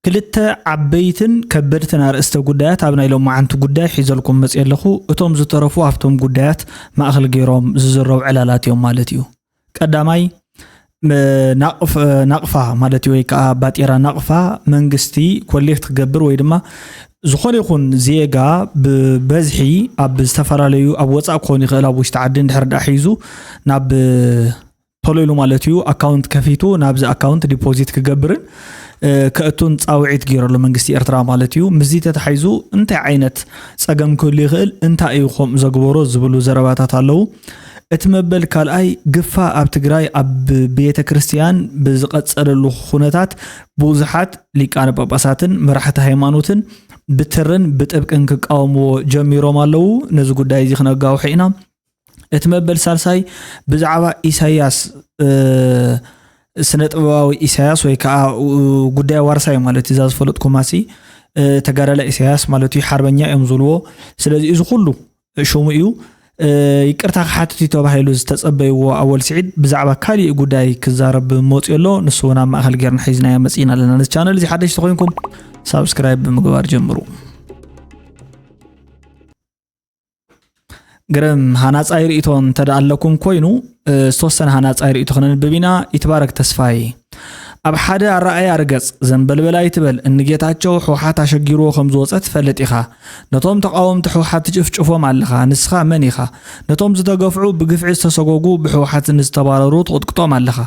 ክልተ ዓበይትን ከበድትን ኣርእስተ ጉዳያት ኣብ ናይ ሎማዓንቲ ጉዳይ ሒዘልኩም መፅእ ኣለኹ። እቶም ዝተረፉ ኣብቶም ጉዳያት ማእኸል ገይሮም ዝዝረቡ ዕላላት እዮም ማለት እዩ። ቀዳማይ ናቕፋ ማለት እዩ፣ ወይ ከዓ ባጤራ ናቕፋ መንግስቲ ኮሌክት ክገብር ወይ ድማ ዝኾነ ይኹን ዜጋ ብበዝሒ ኣብ ዝተፈላለዩ ኣብ ወፃእ ክኾን ይኽእል ኣብ ውሽጢ ዓዲ እንድሕር ዳ ሒዙ ናብ ቶሎ ኢሉ ማለት እዩ ኣካውንት ከፊቱ ናብዚ ኣካውንት ዲፖዚት ክገብርን ከእቱን ፃውዒት ገይረሉ መንግስቲ ኤርትራ ማለት እዩ። ምስዚ ተታሒዙ እንታይ ዓይነት ፀገም ክህሉ ይኽእል፣ እንታይ እዩ ከምኡ ዘግበሮ ዝብሉ ዘረባታት ኣለዉ። እቲ መበል ካልኣይ ግፋ ኣብ ትግራይ ኣብ ቤተ ክርስቲያን ብዝቐጸለሉ ኩነታት ብዙሓት ሊቃነ ጳጳሳትን መራሕቲ ሃይማኖትን ብትርን ብጥብቅን ክቃወምዎ ጀሚሮም ኣለዉ። ነዚ ጉዳይ እዚ ክነጋውሖ ኢና። እቲ መበል ሳልሳይ ብዛዕባ ኢሳያስ ስነ ጥበባዊ ኢሳያስ ወይ ከዓ ጉዳይ ዋርሳይ ማለት እዛ ዝፈለጥኩማሲ ተጋዳላይ ኢሳያስ ማለት እዩ፣ ሓርበኛ እዮም ዝብልዎ። ስለዚ እዚ ኩሉ ሽሙ እዩ። ይቅርታ ክሓትት እዩ ተባሂሉ ዝተጸበይዎ ኣወል ስዒድ ብዛዕባ ካሊእ ጉዳይ ክዛረብ መፅኡ ኣሎ። ንሱ እውን ኣብ ማእኸል ጌርና ሒዝናዮ መፂእና ኣለና። ነዚ ቻነል እዚ ሓደሽቲ ኮይንኩም ሳብስክራይብ ብምግባር ጀምሩ። ግርም ሃናጻይ ርእይቶ እንተ ደኣ ኣለኩም ኮይኑ ዝተወሰነ ሃናጻይ ርእይቶ ክነንብብ ኢና። ይትባረክ ተስፋይ ኣብ ሓደ ኣረኣእያ ርገጽ ዘንበልበል ኣይትበል። እንጌታቸው ሕውሓት ኣሸጊርዎ ከም ዝወጸ ትፈልጥ ኢኻ። ነቶም ተቓወምቲ ሕውሓት ትጭፍጭፎም ኣለኻ። ንስኻ መን ኢኻ? ነቶም ዝተገፍዑ ብግፍዒ ዝተሰጎጉ ብሕውሓት ንዝተባረሩ ትቕጥቅጦም ኣለኻ።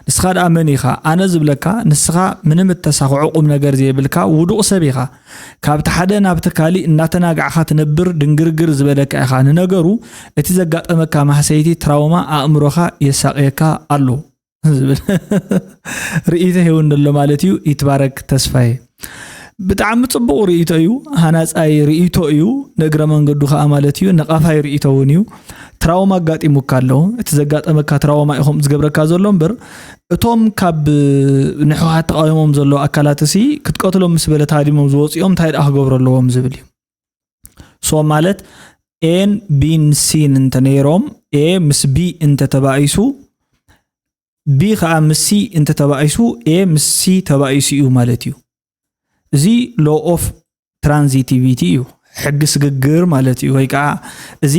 ንስኻ ደኣ መን ኢኻ? ኣነ ዝብለካ ንስኻ ምንም እተሳኽዖ ቁም ነገር ዘይብልካ ውዱቕ ሰብ ኢኻ። ካብቲ ሓደ ናብቲ ካሊእ እናተናጋዕኻ ትነብር ድንግርግር ዝበለካ ኢኻ። ንነገሩ እቲ ዘጋጠመካ ማህሰይቲ ትራውማ ኣእምሮኻ የሳቕየካ ኣሎ ዝብል ርእይቶ ሂቡኒ ኣሎ ማለት እዩ። ይትባረክ ተስፋዬ። ብጣዕሚ ጽቡቕ ርእይቶ እዩ፣ ሃናጻይ ርእይቶ እዩ፣ ንእግረ መንገዱ ከኣ ማለት እዩ ነቓፋይ ርእይቶ እውን እዩ። ትራውማ ኣጋጢሙካ ኣሎ። እቲ ዘጋጠመካ ትራውማ እዩ ከምኡ ዝገብረካ ዘሎ እምበር እቶም ካብ ንሕወሓት ተቓዊሞም ዘለዉ ኣካላት እሲ ክትቀትሎም ምስ በለ ተሃዲሞም ዝወፁ እዮም እንታይ ደኣ ክገብሩ ኣለዎም ዝብል እዩ። ሶ ማለት ኤን ቢን ሲን እንተነይሮም ኤ ምስ ቢ እንተተባኢሱ ቢ ከዓ ምስ ሲ እንተተባኢሱ ኤ ምስ ሲ ተባኢሱ እዩ ማለት እዩ። እዚ ሎ ኦፍ ትራንዚቲቪቲ እዩ፣ ሕጊ ስግግር ማለት እዩ። ወይ ከዓ እዚ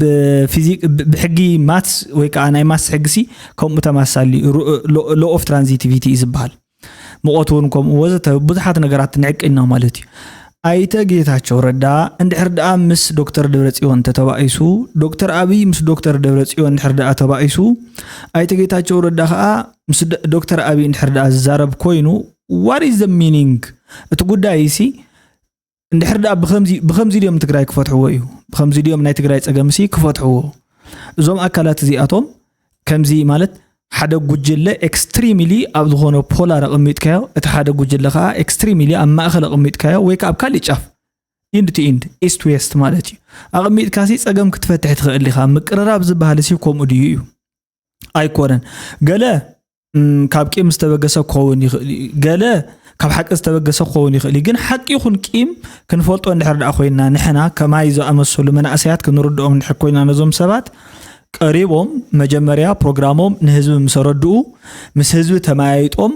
ብፊዚክ ብሕጊ ማትስ ወይ ከዓ ናይ ማትስ ሕጊ ሲ ከምኡ ተማሳሊ ሎ ኦፍ ትራንዚቲቪቲ እዩ ዝበሃል። ሙቐት እውን ከምኡ ወዘተ ብዙሓት ነገራት ንዕቅና ማለት እዩ። ኣይተ ጌታቸው ረዳ እንድሕር ደኣ ምስ ዶክተር ደብረጽዮን ተተባኢሱ፣ ዶክተር ኣብይ ምስ ዶክተር ደብረጽዮን እንድሕር ደኣ ተባኢሱ፣ ኣይተ ጌታቸው ረዳ ከዓ ምስ ዶክተር ኣብይ እንድሕር ደኣ ዝዛረብ ኮይኑ what is the meaning? እቲ ጉዳይ ሲ እንድሕር ደኣ ብኸምዚ ድዮም ትግራይ ክፈትሕዎ እዩ፣ ብኸምዚ ድዮም ናይ ትግራይ ፀገም ሲ ክፈትሕዎ። እዞም ኣካላት እዚኣቶም ከምዚ ማለት ሓደ ጉጅለ ኤክስትሪሚሊ ኣብ ዝኾነ ፖላር ኣቐሚጥካዮ፣ እቲ ሓደ ጉጅለ ከዓ ኤክስትሪሚሊ ኣብ ማእኸል ኣቐሚጥካዮ ወይ ከዓ ኣብ ካሊእ ጫፍ ኢንድ ቱ ኢንድ ኢስት ዌስት ማለት እዩ ኣቐሚጥካ ሲ ፀገም ክትፈትሕ ትኽእል ኢኻ። ምቅርራብ ዝበሃል ሲ ከምኡ ድዩ እዩ? ኣይኮነን። ገለ ካብ ቂም ዝተበገሰ ክኸውን ይኽእል እዩ። ገለ ካብ ሓቂ ዝተበገሰ ክኸውን ይኽእል እዩ። ግን ሓቂ ይኹን ቂም ክንፈልጦ እንድሕር ደኣ ኮይና ንሕና ከማይ ዝኣመሰሉ መናእሰያት ክንርድኦም እንድሕር ኮይና ነዞም ሰባት ቀሪቦም መጀመርያ ፕሮግራሞም ንህዝቢ ምስ ኣረድኡ ምስ ህዝቢ ተመያይጦም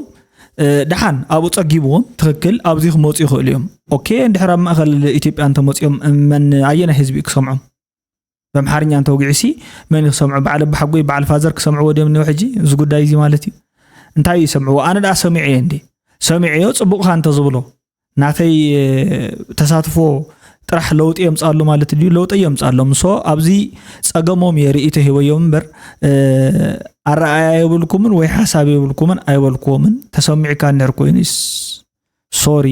ደሓን ኣብኡ ጸጊብዎም ትኽክል ኣብዚ ክመፁ ይኽእሉ እዮም። ኦኬ እንድሕር ኣብ ማእኸል ኢትዮጵያ እንተመፅኦም መን ኣየናይ ህዝቢ እዩ ክሰምዖም? ብኣምሓርኛ እንተውጊዑ ሲ መን እዩ ክሰምዖ? በዓል ኣባሓጎይ በዓል ፋዘር ክሰምዕዎ ድዮም እኒኦ ሕጂ እዚ ጉዳይ እዚ ማለት እዩ? እንታይ እዩ ይሰምዕዎ? ኣነ ደኣ ሰሚዐዮ እንዴ? ሰሚዐዮ ፅቡቕኻ እንተዝብሎ ናተይ ተሳትፎ ጥራሕ ለውጢ የምፅኣሉ ማለት ድዩ? ለውጢ የምፅኣሎም። ሶ ኣብዚ ፀገሞም እየ ርእይቶ ሂበዮም እምበር ኣረኣያ የብልኩምን ወይ ሓሳብ የብልኩምን ኣይበልኩዎምን። ተሰሚዕካ እንድሕር ኮይኑ ሶሪ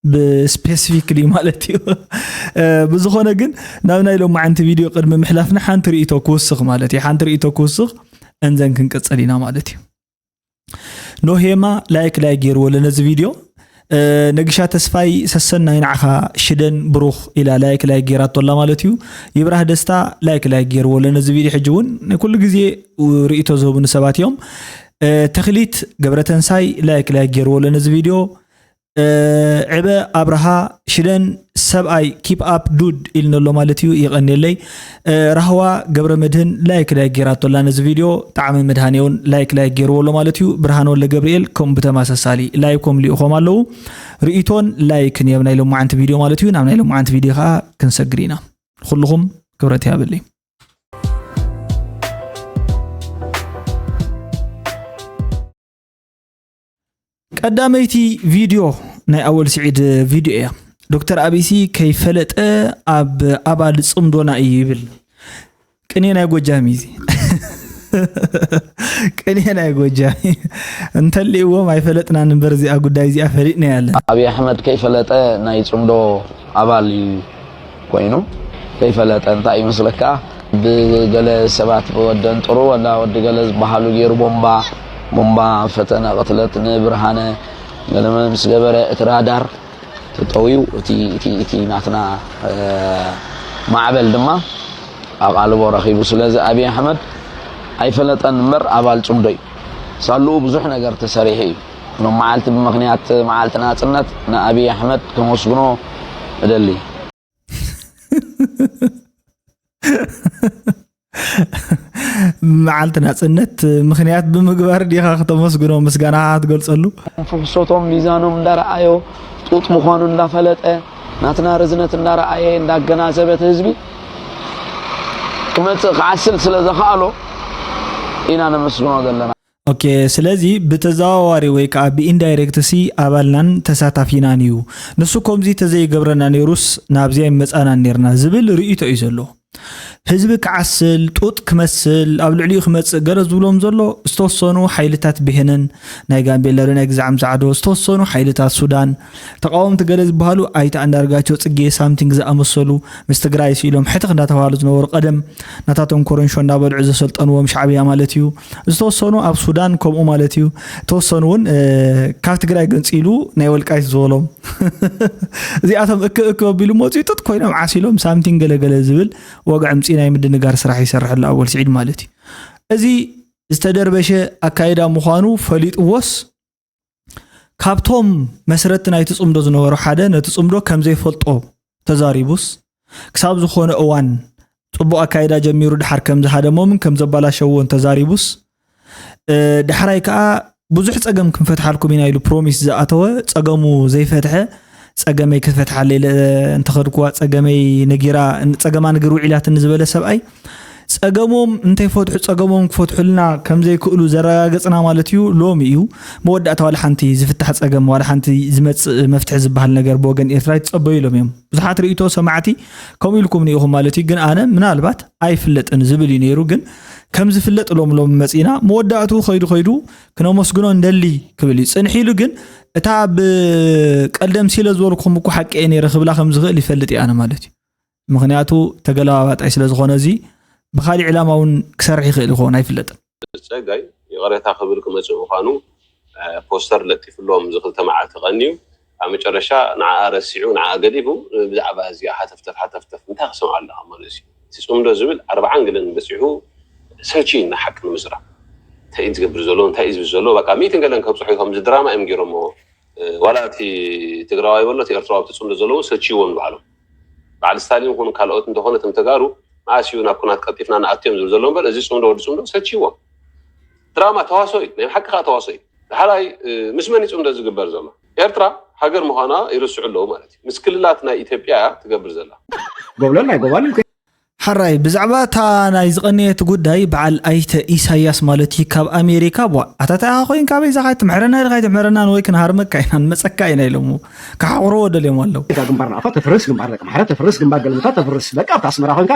ብስፔሲፊክሊ ማለት እዩ። ብዝኾነ ግን ናብ ናይ ሎማዓንቲ ቪድዮ ቅድሚ ምሕላፍና ሓንቲ ርእይቶ ክውስኽ ማለት እዩ። ሓንቲ ርእይቶ ክውስኽ እንዘን ክንቅፅል ኢና ማለት እዩ። ኖሄማ ላይክ ላይክ ገይርዎ ኣሎ ነዚ ቪድዮ። ነግሻ ተስፋይ ሰሰናይ ንዓኻ ሽደን ብሩኽ ኢላ ላይክ ላይክ ገይራቶ ኣላ ማለት እዩ። ይብራህ ደስታ ላይክ ላይክ ገይርዎ ኣሎ ነዚ ቪድዮ። ሕጂ እውን ኩሉ ግዜ ርእይቶ ዝህቡኒ ሰባት እዮም። ተኽሊት ገብረተንሳይ ላይክ ላይክ ገይርዎ ኣሎ ነዚ ቪድዮ። ዕበ ኣብርሃ ሽደን ሰብኣይ keep up dude ኢልኒ ኣሎ ማለት እዩ። የቐንየለይ። ራህዋ ገብረ መድህን ላይክ ላይክ ጌራቶ ኣላ ነዚ ቪድዮ። ጣዕሚ መድሃኔ እውን ላይክ ላይክ ጌርዎ ኣሎ ማለት እዩ። ብርሃን ወልደ ገብርኤል ከምኡ ብተመሳሳሊ ላይኮም ልኢኾም ኣለዉ። ርእይቶን ላይክን የብ ናይ ሎማዓንቲ ቪድዮ ማለት እዩ። ናብ ናይ ሎማዓንቲ ቪድዮ ከዓ ክንሰግር ኢና። ኩልኹም ክብረት ያብለይ። ቀዳመይቲ ቪድዮ ናይ ኣወል ስዒድ ቪድዮ እያ። ዶክተር ኣብይሲ ከይፈለጠ ኣብ ኣባል ጽምዶና እዩ ይብል። ቅኔ ናይ ጎጃም እዩ እዚ። ቅኔ ናይ ጎጃም እዩ። እንተልእዎም ኣይፈለጥናን እምበር እዚኣ ጉዳይ እዚኣ ፈሊጥና ያለን። ኣብይ ኣሕመድ ከይፈለጠ ናይ ጽምዶ ኣባል እዩ ኮይኑ ከይፈለጠ እንታይ ይመስለካ? ብገለ ሰባት ብወደን ጥሩ ወላ ወዲ ገለ ዝበሃሉ ገይሩ ቦምባ ቦምባ ፈተነ ቅትለት ንብርሃነ ገለመ ምስ ገበረ እቲ ራዳር ተጠውዩ እቲ እቲ እቲ ናትና ማዕበል ድማ ኣቓልቦ ረኺቡ። ስለዚ ኣብይ ኣሕመድ ኣይፈለጠን እምበር ኣባል ጽምዶ እዩ። ሳልኡ ብዙሕ ነገር ተሰሪሑ እዩ። ሎም መዓልቲ ብምኽንያት መዓልቲ ናጽነት ንኣብይ ኣሕመድ ከመስግኖ እደሊ። መዓልቲ ናጽነት ምኽንያት ብምግባር ዲኻ ክተመስግኖ ምስጋናኻ ክትገልጸሉ? ፍሕሶቶም ሚዛኖም እንዳረኣዮ ጡጥ ምዃኑ እንዳፈለጠ ናትና ርዝነት እንዳረኣየ እንዳገናዘበ እቲ ህዝቢ ክመጽእ ክዓስል ስለ ዘኽኣሎ ኢና ነመስግኖ ዘለና። ኦኬ፣ ስለዚ ብተዘዋዋሪ ወይ ከዓ ብኢንዳይሬክት ሲ ኣባልናን ተሳታፊናን እዩ። ንሱ ከምዚ ተዘይገብረና ነይሩስ ናብዚ ኣይመጻናን ነይርና ዝብል ርእይቶ እዩ ዘሎ። ህዝቢ ክዓስል፣ ጡጥ ክመስል፣ ኣብ ልዕሊኡ ክመጽእ ገለ ዝብሎም ዘሎ ዝተወሰኑ ሓይልታት ብሄንን ናይ ጋምቤላ ዶ ናይ ግዛዕ ምዛዕ ዶ ዝተወሰኑ ሓይልታት ሱዳን ተቃወምቲ ገለ ዝበሃሉ ኣይተ ኣንዳርጋቸው ጽጌ ሳምቲንግ ዝኣመሰሉ ምስ ትግራይ ስኢሎም ሕትኽ እንዳተባሃሉ ዝነበሩ ቀደም ናታቶም ኮረንሾ እንዳበልዑ ዘሰልጠንዎም ሻዕብያ ማለት እዩ። ዝተወሰኑ ኣብ ሱዳን ከምኡ ማለት እዩ። ተወሰኑ እውን ካብ ትግራይ ገንፂሉ ናይ ወልቃይት ዝበሎም እዚኣቶም እክ እክ ኣቢሉ መፅኡ ጥጥ ኮይኖም ዓሲሎም ሳምቲንግ ገለገለ ዝብል ወግዒ ምፂ ናይ ምድንጋር ስራሕ ይሰርሕ ኣሎ ኣወል ስዒድ ማለት እዩ። እዚ ዝተደርበሸ ኣካይዳ ምዃኑ ፈሊጥዎስ ካብቶም መስረቲ ናይቲ ጽምዶ ዝነበሩ ሓደ ነቲ ጽምዶ ከም ዘይፈልጦ ተዛሪቡስ ክሳብ ዝኾነ እዋን ጽቡቕ ኣካይዳ ጀሚሩ ድሓር ከም ዝሃደሞምን ከም ዘባላሸዎን ተዛሪቡስ ዳሕራይ ከዓ ብዙሕ ፀገም ክንፈትሓልኩም ኢና ኢሉ ፕሮሚስ ዝኣተወ ፀገሙ ዘይፈትሐ ፀገመይ ክፈትሓለ ኢለ እንተኸድኩዋ ፀገመይ ነጊራ ፀገማ ንግር ውዒላትኒ ዝበለ ሰብኣይ ፀገሞም እንተይፈትሑ ፀገሞም ክፈትሑልና ከምዘይክእሉ ዘረጋገፅና ማለት እዩ። ሎሚ እዩ መወዳእታ ዋላ ሓንቲ ዝፍታሕ ፀገም ዋላ ሓንቲ ዝመፅእ መፍትሒ ዝበሃል ነገር ብወገን ኤርትራ ይትፀበዩ ኢሎም እዮም ብዙሓት ርእይቶ ሰማዕቲ። ከምኡ ኢልኩም ንኢኹም ማለት እዩ። ግን ኣነ ምናልባት ኣይፍለጥን ዝብል እዩ ነይሩ። ግን ከም ዝፍለጥ ሎም ሎም መፂና መወዳእቱ ከይዱ ከይዱ ክነመስግኖ እንደሊ ክብል እዩ ፅንሕ ኢሉ። ግን እታ ብቀደም ሲለ ዝበልኩም እኮ ሓቂ እየ ነይረ ክብላ ከም ዝኽእል ይፈልጥ እየ ኣነ ማለት እዩ። ምክንያቱ ተገለባባጣይ ስለ ዝኾነ እዚ ብካሊእ ዕላማ እውን ክሰርሕ ይኽእል ይኸውን ኣይፍለጥን። ፀጋይ ይቕሬታ ክብል ክመፅእ ምዃኑ ፖስተር ለጢፍሎም ዝክልተ መዓልቲ ቀንዩ ኣብ መጨረሻ ንዓኣ ረሲዑ ንዓኣ ገዲፉ ብዛዕባ እዚኣ ሃተፍተፍ ሃተፍተፍ እንታይ ክሰምዓ ኣለካ ማለት እዩ። እቲ ፅምዶ ዝብል ኣርባዓን ገለን በፂሑ ሰልችዩና ሓቂ ንምዝራብ እንታይ እዩ ዝገብር ዘሎ እንታይ እዩ ዝብል ዘሎ በቃ ሚእትን ገለን ከብፅሑ ከምዚ ድራማ እዮም ገይሮሞ ዋላ እቲ ትግራዋይ በሎ እቲ ኤርትራዊ ኣብቲ ፅምዶ ዘለዉ ሰልችይዎም ንባዕሎም በዓል ስታሊን ይኹን ካልኦት እንተኾነ እቶም ተጋሩ መኣስ እዩ ናብ ኩናት ቀልጢፍና ንኣትዮም ዝብል ዘሎ እምበር እዚ ፅምዶ ወዲ ፅምዶ ሰልችይዎም ድራማ ተዋሶ እዩ ናይ ሓቂ ከዓ ተዋሶ እዩ ዳሕራይ ምስ መን ይፅምዶ ዝግበር ዘሎ ኤርትራ ሃገር ምዃና ይርስዑ ኣለዉ ማለት እዩ ምስ ክልላት ናይ ኢትዮጵያ እያ ትገብር ዘላ ጎብለል ናይ ጎባልል ሕራይ ብዛዕባ እታ ናይ ዝቐነየት ጉዳይ በዓል ኣይተ ኢሳያስ ማለት እዩ ካብ ኣሜሪካ ቧ ኣታ እንታይ ኢኻ ኮይንካ በይዛኻ ኣይትምሕረና ኢልካ ኣይትምሕረናን ወይ ክንሃርመካ ኢና ንመፀካ ኢና ኢሎሞ ክሓቑርዎ ደልዮም ኣለዉ ግንባር ናቕፋ ተፍርስ ግንባር ደቂ ማሕረ ተፍርስ ግንባር ገልምታ ተፍርስ በቃ ኣብታ ኣስመራ ኮይንካ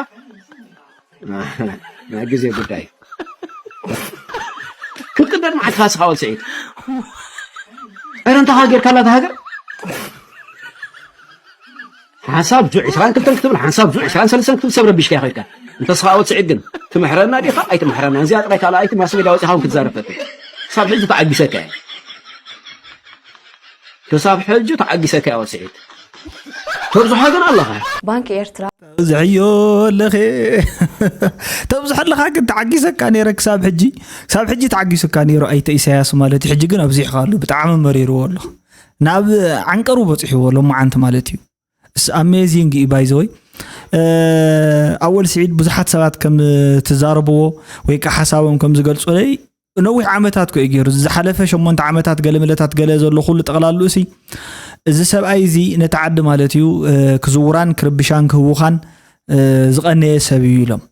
ናይ ግዜ ጉዳይ ክትቅደድ መዓልቲ ካስኻ ወልስዒድ ኧረ እንታ ሃገር ካላታ ሃገር ሓንሳብ ጁዕ ዕስራን ክልተን ክትብል ሓንሳብ ጁዕ ዕስራን ሰለስተን ክትብል ሰብ ረቢሽካ ይኸድካ እንተ ስኻ ወፅዒት ግን ትምሕረና ዲኻ ኣይትምሕረና እዚኣ ጥራይ ካልኣይቲ ማስሜዳ ወፂኻ እውን ክትዛረብ ፈትሕ ክሳብ ሕጂ ተዓጊሰካ እየ ክሳብ ሕጂ ተዓጊሰካ እያ ወፅዒት ተብዝሖ ግን ኣለኻ ባንክ ኤርትራ ተብዝሕዮ ኣለኸ ተብዝሖ ኣለኻ ግን ተዓጊሰካ ነይረ ክሳብ ሕጂ ክሳብ ሕጂ ተዓጊሱካ ነይሩ ኣይተ ኢሳያስ ማለት እዩ ሕጂ ግን ኣብዚሕካ ኣሎ ብጣዕሚ መሪርዎ ኣሎ ናብ ዓንቀሩ በፂሕዎ ሎማዓንቲ ማለት እዩ። It's amazing እዩ። By the way ኣወል ስዒድ ብዙሓት ሰባት ከም ትዛረብዎ ወይ ከዓ ሓሳቦም ከም ዝገልፁለይ ነዊሕ ዓመታት ኮ እዩ ገይሩ። ዝሓለፈ ሸሞንተ ዓመታት ገለ ምለታት ገለ ዘሎ ኩሉ ጠቕላሉ እሲ እዚ ሰብኣይ እዚ ነቲ ዓዲ ማለት እዩ ክዝውራን ክርብሻን ክህውኻን ዝቐነየ ሰብ እዩ ኢሎም።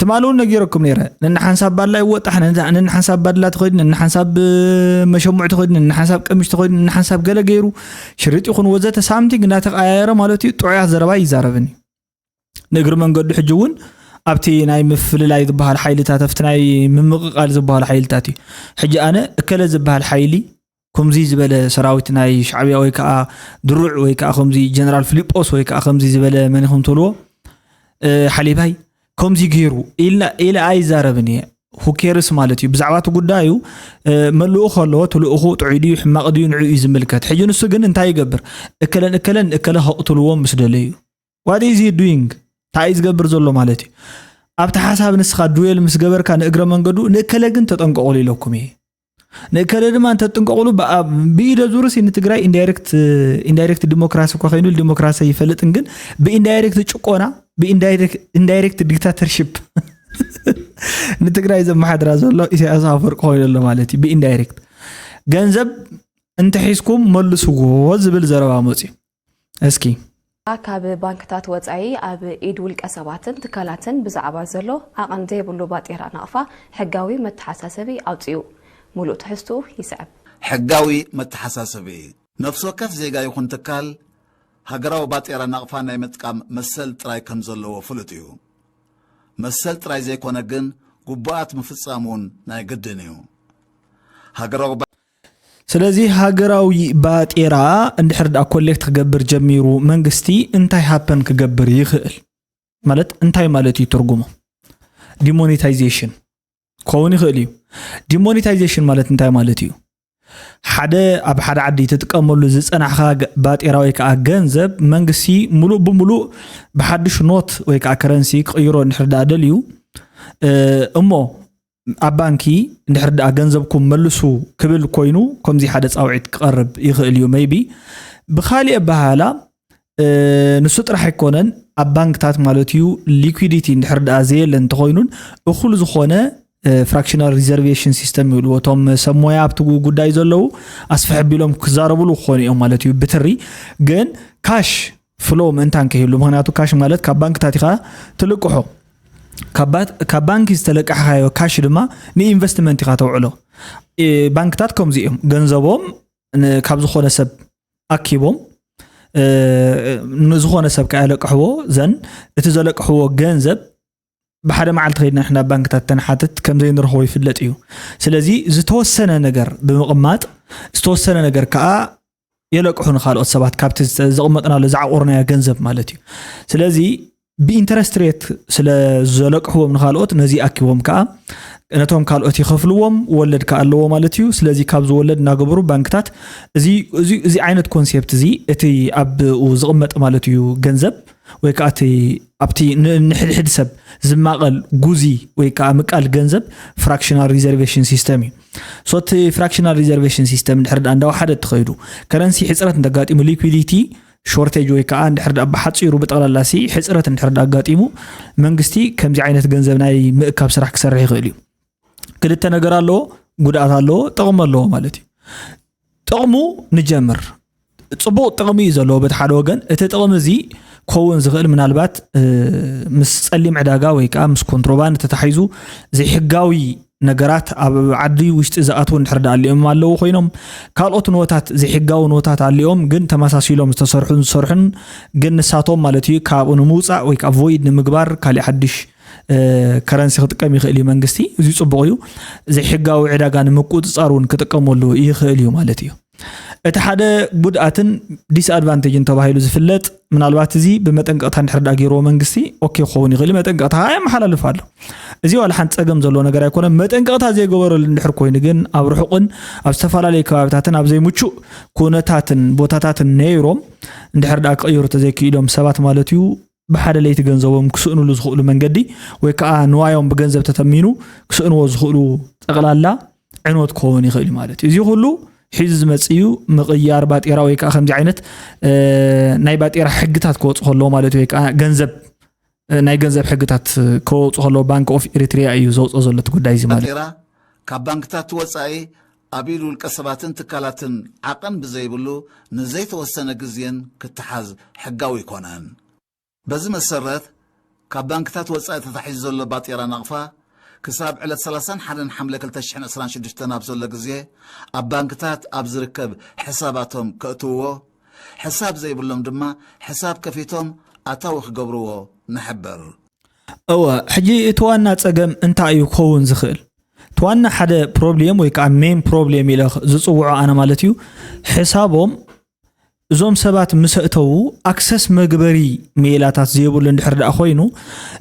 ትማሊ እውን ነጊረኩም ነይረ። ነንሓንሳብ ባድላ ይወጣሕ፣ ነንሓንሳብ ባድላ ተኸይዱ፣ ነንሓንሳብ መሸሙዕ ተኸይዱ፣ ነንሓንሳብ ቀሚሽ ተኸይዱ፣ ነንሓንሳብ ገለ ገይሩ፣ ሽርጥ ይኹን ወዘተ ሳምቲንግ እናተቀያየረ ማለት እዩ ጥዑያት ዘረባ ይዛረብን እዩ። ንእግሪ መንገዱ ሕጂ እውን ኣብቲ ናይ ምፍልላይ ዝበሃል ሓይልታት ኣብቲ ናይ ምምቕቃል ዝበሃል ሓይልታት እዩ። ሕጂ ኣነ እከለ ዝበሃል ሓይሊ ከምዚ ዝበለ ሰራዊት ናይ ሻዕብያ ወይ ከዓ ድሩዕ ወይ ከዓ ከምዚ ጀነራል ፊሊጶስ ወይ ከዓ ከምዚ ዝበለ መን ኢኹም ትብልዎ ሓሊባይ ከምዚ ገይሩ ኢልና ኢለ ኣይዛረብን እየ። ሁኬርስ ማለት እዩ ብዛዕባ እቲ ጉዳዩ መልኡ ከሎ እቲ ልእኹ ጥዑይ ድዩ ሕማቕ ድዩ ንዑ እዩ ዝምልከት። ሕጂ ንሱ ግን እንታይ ይገብር? እከለን እከለን እከለ ከቕትልዎም ምስ ደለዩ what is he doing? እንታይ እዩ ዝገብር ዘሎ ማለት እዩ? ኣብቲ ሓሳብ ንስኻ ዱዌል ምስ ገበርካ ንእግረ መንገዱ ንእከለ ግን ተጠንቀቑሉ ኢለኩም እየ። ንእከለ ድማ እንተጥንቀቑሉ ብኢደ ዙርሲ ንትግራይ ኢንዳይሬክት ኢንዳይሬክት ዲሞክራሲ እኳ ከይኑ ዲሞክራሲ ይፈልጥን ግን ብኢንዳይሬክት ጭቆና ብኢንዳይሬክት ዲክታተርሽፕ ንትግራይ ዘመሓድራ ዘሎ ኢሳያስ ኣፈወርቂ ኮይኑ ኣሎ ማለት እዩ። ብኢንዳይሬክት ገንዘብ እንተሒዝኩም መልስዎ ዝብል ዘረባ መፅዩ። እስኪ ካብ ባንክታት ወፃኢ ኣብ ኢድ ውልቀ ሰባትን ትካላትን ብዛዕባ ዘሎ ዓቐን ዘይብሉ ባጤራ ናቕፋ ሕጋዊ መተሓሳሰቢ ኣውፂኡ። ሙሉእ ትሕዝትኡ ይስዕብ። ሕጋዊ መተሓሳሰቢ። ነፍሲ ወከፍ ዜጋ ይኹን ትካል ሃገራዊ ባጤራ ናቕፋ ናይ ምጥቃም መሰል ጥራይ ከም ዘለዎ ፍሉጥ እዩ። መሰል ጥራይ ዘይኮነ ግን ግቡኣት ምፍፃም እውን ናይ ግድን እዩ። ሃገራዊ ስለዚ ሃገራዊ ባጤራ እንድሕር ደኣ ኮሌክት ክገብር ጀሚሩ መንግስቲ እንታይ ሃፐን ክገብር ይኽእል? ማለት እንታይ ማለት እዩ ትርጉሙ? ዲሞኔታይዜሽን ክኸውን ይኽእል እዩ። ዲሞኔታይዜሽን ማለት እንታይ ማለት እዩ? ሓደ ኣብ ሓደ ዓዲ ትጥቀመሉ ዝፀናሕኻ ባጤራ ወይ ከዓ ገንዘብ መንግስቲ ሙሉእ ብሙሉእ ብሓድሽ ኖት ወይ ከዓ ከረንሲ ክቕይሮ እንድሕር ደኣ ደልዩ እሞ ኣብ ባንኪ እንድሕር ደኣ ገንዘብኩም መልሱ ክብል ኮይኑ ከምዚ ሓደ ፃውዒት ክቐርብ ይኽእል እዩ። maybe ብኻሊእ ኣበሃህላ ንሱ ጥራሕ ኣይኮነን ኣብ ባንክታት ማለት እዩ ሊኩዲቲ እንድሕር ደኣ ዘየለ እንተኾይኑን እኹል ዝኾነ fractional reservation system ይብልዎ እቶም ሰብ ሞያ ኣብቲ ጉዳይ ዘለዉ ኣስፍሕ ኣቢሎም ክዛረብሉ ክኾኑ እዮም ማለት እዩ። ብትሪ ግን ካሽ ፍሎ ምእንታን ከይህሉ ምክንያቱ ካሽ ማለት ካብ ባንክታት ኢኻ ትልቅሖ ካብ ባንኪ ዝተለቀሕካዮ ካሽ ድማ ንኢንቨስትመንት ኢኻ ተውዕሎ። ባንክታት ከምዚ እዮም ገንዘቦም ካብ ዝኾነ ሰብ ኣኪቦም ንዝኾነ ሰብ ከኣ የለቅሕዎ ዘን እቲ ዘለቅሕዎ ገንዘብ ብሓደ መዓልቲ ከይድና ንሕና ባንክታት ተንሓትት ከም ዘይንረኽቦ ይፍለጥ እዩ። ስለዚ ዝተወሰነ ነገር ብምቕማጥ ዝተወሰነ ነገር ከኣ የለቅሑ ንካልኦት ሰባት ካብቲ ዘቕመጥናሉ ዝዓቆርናዮ ገንዘብ ማለት እዩ። ስለዚ ብኢንተረስት ሬት ስለ ዘለቅሕዎም ንካልኦት ነዚ ኣኪቦም ከኣ ነቶም ካልኦት ይኸፍልዎም ወለድ ከኣ ኣለዎ ማለት እዩ። ስለዚ ካብ ዝወለድ እናገበሩ ባንክታት እዚ ዓይነት ኮንሴፕት እዚ እቲ ኣብኡ ዝቕመጥ ማለት እዩ ገንዘብ ወይ ከዓ እቲ ኣብቲ ንሕድሕድ ሰብ ዝማቐል ጉዚ ወይ ከዓ ምቃል ገንዘብ fractional reservation system እዩ። so እቲ fractional reservation system እንድሕር ደኣ እንዳወሓደ እትኸይዱ ከረንሲ ሕፅረት እንተጋጢሙ ሊኩዲቲ ሾርቴጅ ወይ ከዓ እንድሕር ደኣ ብሓፂሩ ብጠቕላላ ሲ ሕፅረት እንድሕር ደኣ ኣጋጢሙ መንግስቲ ከምዚ ዓይነት ገንዘብ ናይ ምእካብ ስራሕ ክሰርሕ ይኽእል እዩ። ክልተ ነገር ኣለዎ፣ ጉድኣት ኣለዎ፣ ጥቕሚ ኣለዎ ማለት እዩ። ጥቕሙ ንጀምር። ፅቡቕ ጥቕሚ እዩ ዘለዎ በቲ ሓደ ወገን። እቲ ጥቕሚ እዚ ክኸውን ዝኽእል ምናልባት ምስ ፀሊም ዕዳጋ ወይ ከዓ ምስ ኮንትሮባንድ ተታሒዙ ዘይሕጋዊ ነገራት ኣብ ዓዲ ውሽጢ ዝኣትዉ እንድሕር ደኣ ኣሊኦም ኣለዉ ኮይኖም ካልኦት ኖታት ዘይሕጋዊ ኖታት ኣሊኦም ግን ተመሳሲሎም ዝተሰርሑን ዝሰርሑን ግን ንሳቶም ማለት እዩ ካብኡ ንምውፃእ ወይ ከዓ ቮይድ ንምግባር ካሊእ ሓድሽ ከረንሲ ክጥቀም ይኽእል እዩ መንግስቲ። እዚ ፅቡቕ እዩ። ዘይሕጋዊ ዕዳጋ ንምቁፅፃር እውን ክጥቀመሉ ይኽእል እዩ ማለት እዩ። እቲ ሓደ ጉድኣትን ዲስኣድቫንቴጅን ተባሂሉ ዝፍለጥ ምናልባት እዚ ብመጠንቀቕታ እንድሕር ደኣ ገይርዎ መንግስቲ ኦኬ ክኸውን ይኽእል እዩ። መጠንቀቕታ ከዓ የመሓላልፍ ኣሎ። እዚ ዋላ ሓንቲ ፀገም ዘለዎ ነገር ኣይኮነን። መጠንቀቕታ ዘይገበረሉ እንድሕር ኮይኑ ግን ኣብ ርሑቕን ኣብ ዝተፈላለዩ ከባብታትን ኣብ ዘይምቹእ ኩነታትን ቦታታትን ነይሮም እንድሕር ደኣ ክቕይሩ ተዘይክኢሎም ሰባት ማለት እዩ ብሓደ ለይቲ ገንዘቦም ክስእንሉ ዝኽእሉ መንገዲ ወይ ከዓ ንዋዮም ብገንዘብ ተተሚኑ ክስእንዎ ዝኽእሉ ጠቕላላ ዕንወት ክኸውን ይኽእል እዩ ማለት እዩ። እዚ ኩሉ ሒዙ ዝመጽእ እዩ። ምቕያር ባጤራ ወይ ከዓ ከምዚ ዓይነት ናይ ባጤራ ሕግታት ክወፁ ከለዎ ማለት እዩ። ወይ ከዓ ገንዘብ ናይ ገንዘብ ሕግታት ክወፁ ከለዎ ባንክ ኦፍ ኤሪትሪያ እዩ ዘውፅኦ ዘሎ እቲ ጉዳይ እዚ ማለት እዩ። ባጤራ ካብ ባንክታት ወፃኢ ኣብ ኢድ ውልቀ ሰባትን ትካላትን ዓቐን ብዘይብሉ ንዘይተወሰነ ግዜን ክተሓዝ ሕጋዊ ኣይኮነን። በዚ መሰረት ካብ ባንክታት ወፃኢ ተታሒዙ ዘሎ ባጤራ ናቕፋ ክሳብ ዕለት ሰላሳን ሓደን ሓምለ ክልተ ሽሕን ዕስራን ሽዱሽተን ኣብ ዘሎ ግዜ ኣብ ባንክታት ኣብ ዝርከብ ሕሳባቶም ከእትውዎ፣ ሕሳብ ዘይብሎም ድማ ሕሳብ ከፊቶም ኣታዊ ክገብርዎ ንሕብር። እወ፣ ሕጂ እቲ ዋና ፀገም እንታይ እዩ ክኸውን ዝኽእል? እቲ ዋና ሓደ ፕሮብሌም ወይ ከዓ ሜን ፕሮብሌም ኢለ ዝፅውዖ ኣነ ማለት እዩ፣ ሕሳቦም እዞም ሰባት ምስ ኣእተዉ ኣክሰስ መግበሪ ሜላታት ዘይብሉ እንድሕር ደኣ ኮይኑ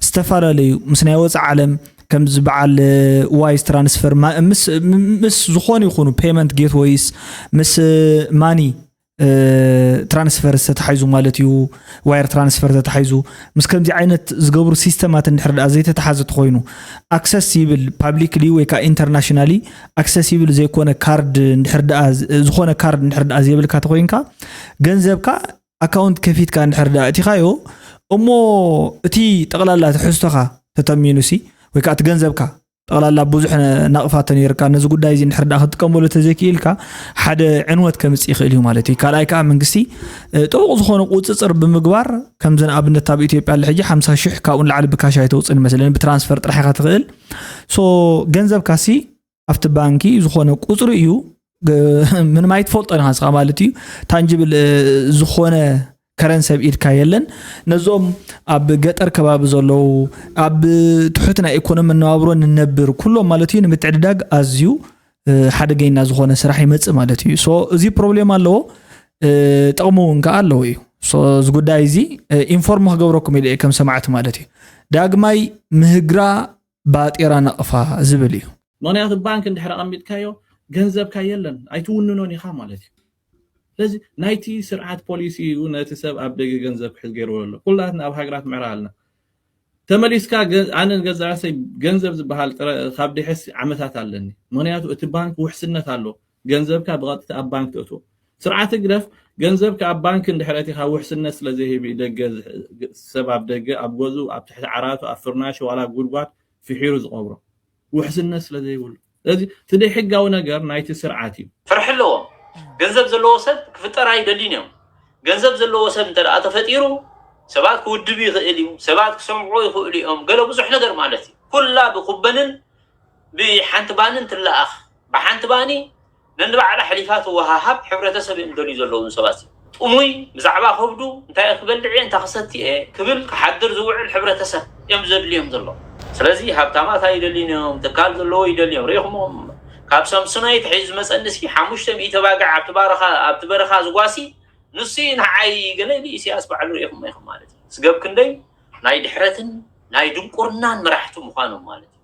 ዝተፈላለዩ ምስ ናይ ወፃኢ ዓለም ከምዚ በዓል ዋይስ ትራንስፈር ምስ ዝኾኑ ይኹኑ ፔመንት ጌትወይስ ምስ ማኒ ትራንስፈር ዝተታሓይዙ ማለት እዩ። ዋየር ትራንስፈር ተታሓይዙ ምስ ከምዚ ዓይነት ዝገብሩ ሲስተማት እንድሕር ደኣ ዘይተተሓዘ ተኮይኑ ኣክሰስ ይብል ፓብሊክሊ ወይ ከዓ ኢንተርናሽናሊ ኣክሰስ ይብል ዘይኮነ ካርድ እንድሕር ደኣ ዝኾነ ካርድ እንድሕር ደኣ ዘይብልካ ተኮይንካ ገንዘብካ ኣካውንት ከፊትካ እንድሕር ደኣ እቲኻዮ እሞ እቲ ጠቕላላ ትሕዝቶኻ ተተሚኑሲ ወይ ከዓ እቲ ገንዘብካ ጠቕላላ ብዙሕ ናቕፋ ተነይርካ ነዚ ጉዳይ እዚ እንድሕር ደኣ ክትጥቀመሉ ተዘይክኢልካ ሓደ ዕንወት ከምፅእ ይኽእል እዩ ማለት እዩ። ካልኣይ ከዓ መንግስቲ ጥቡቕ ዝኾነ ቁፅፅር ብምግባር ከምዚ ንኣብነት ኣብ ኢትዮጵያ ኣሎ ሕጂ ሓምሳ ሽሕ ካብኡ ንላዕሊ ብካሽ ኣይተውፅእን ይመስለኒ ብትራንስፈር ጥራሕ ኢኻ ትኽእል። ሶ ገንዘብካሲ ኣብቲ ባንኪ ዝኾነ ቁፅሪ እዩ ምንም ኣይትፈልጦ ኢኻ ንስኻ ማለት እዩ። ታንጅብል ዝኾነ ከረንሲ ኣብ ኢድካ የለን። ነዞም ኣብ ገጠር ከባቢ ዘለዉ ኣብ ትሑት ናይ ኢኮኖሚ መነባብሮ ንነብር ኩሎም ማለት እዩ ንምትዕድዳግ ኣዝዩ ሓደገኛ ዝኾነ ስራሕ ይመፅእ ማለት እዩ። ሶ እዚ ፕሮብሌም ኣለዎ፣ ጥቕሚ እውን ከዓ ኣለዎ እዩ። እዚ ጉዳይ እዚ ኢንፎርም ክገብረኩም ኢለ ከም ሰማዕቲ ማለት እዩ። ዳግማይ ምህግራ ባጤራ ናቕፋ ዝብል እዩ። ምክንያቱ ባንክ እንድሕር ኣቐሚጥካዮ ገንዘብካ የለን ኣይትውንኖን ኢኻ ማለት እዩ። ስለዚ ናይቲ ስርዓት ፖሊሲ እዩ ነቲ ሰብ ኣብ ደገ ገንዘብ ክሕዝ ገይርዎ ኣሎ። ኩላትና ኣብ ሃገራት ምዕራብ ኣለና። ተመሊስካ ኣነ ገዛ ራሰይ ገንዘብ ዝበሃል ካብ ድሕስ ዓመታት ኣለኒ። ምክንያቱ እቲ ባንክ ውሕስነት ኣሎ። ገንዘብካ ብቐጥታ ኣብ ባንክ ተእትዎ። ስርዓት ህግደፍ ገንዘብካ ኣብ ባንክ እንድሕር ኣእቲኻ ውሕስነት ስለ ዘይህብ እዩ ደገ ሰብ ኣብ ደገ ኣብ ገዝኡ ኣብ ትሕቲ ዓራቱ ኣብ ፍርናሹ ዋላ ጉድጓድ ፍሒሩ ዝቐብሮ ውሕስነት ስለ ዘይብሉ። ስለዚ እቲ ደይ ሕጋዊ ነገር ናይቲ ስርዓት እዩ። ፍርሒ ኣለዎም። ገንዘብ ዘለዎ ሰብ ክፍጠር ኣይደልዩን እዮም። ገንዘብ ዘለዎ ሰብ እንተ ደኣ ተፈጢሩ ሰባት ክውድብ ይኽእል እዩ፣ ሰባት ክሰምዑ ይኽእሉ እዮም፣ ገለ ብዙሕ ነገር ማለት እዩ። ኩላ ብኩበንን ብሓንቲ ባንን ትለኣኽ። ብሓንቲ ባኒ ነንባዕላ ሕሊፋ ትወሃሃብ ሕብረተሰብ እዮም ደልዩ ዘለዉ ሰባት። ጥሙይ ብዛዕባ ከብዱ እንታይ ክበልዕ እየ እንታይ ክሰቲ እየ ክብል ክሓድር ዝውዕል ሕብረተሰብ እዮም ዘድልዮም ዘሎ። ስለዚ ሃብታማት ኣይደልዩን እዮም፣ ትካል ዘለዎ ይደልዮም። ርኢኹሞም ካብ ሳምሶናይት ሒዙ ዝመፀኒ እስኪ ሓሙሽተ ሚእቲ ባግዕ ኣብቲ በረኻ ዝጓሲ ንሱ እዩ ንዓይ ገለ ኢሉ ኢሳያስ ባዕሉ ርኢኹሞ ኢኹም ማለት እዩ። ስገብ ክንደይ ናይ ድሕረትን ናይ ድንቁርናን መራሕቲ ምዃኖም ማለት እዩ።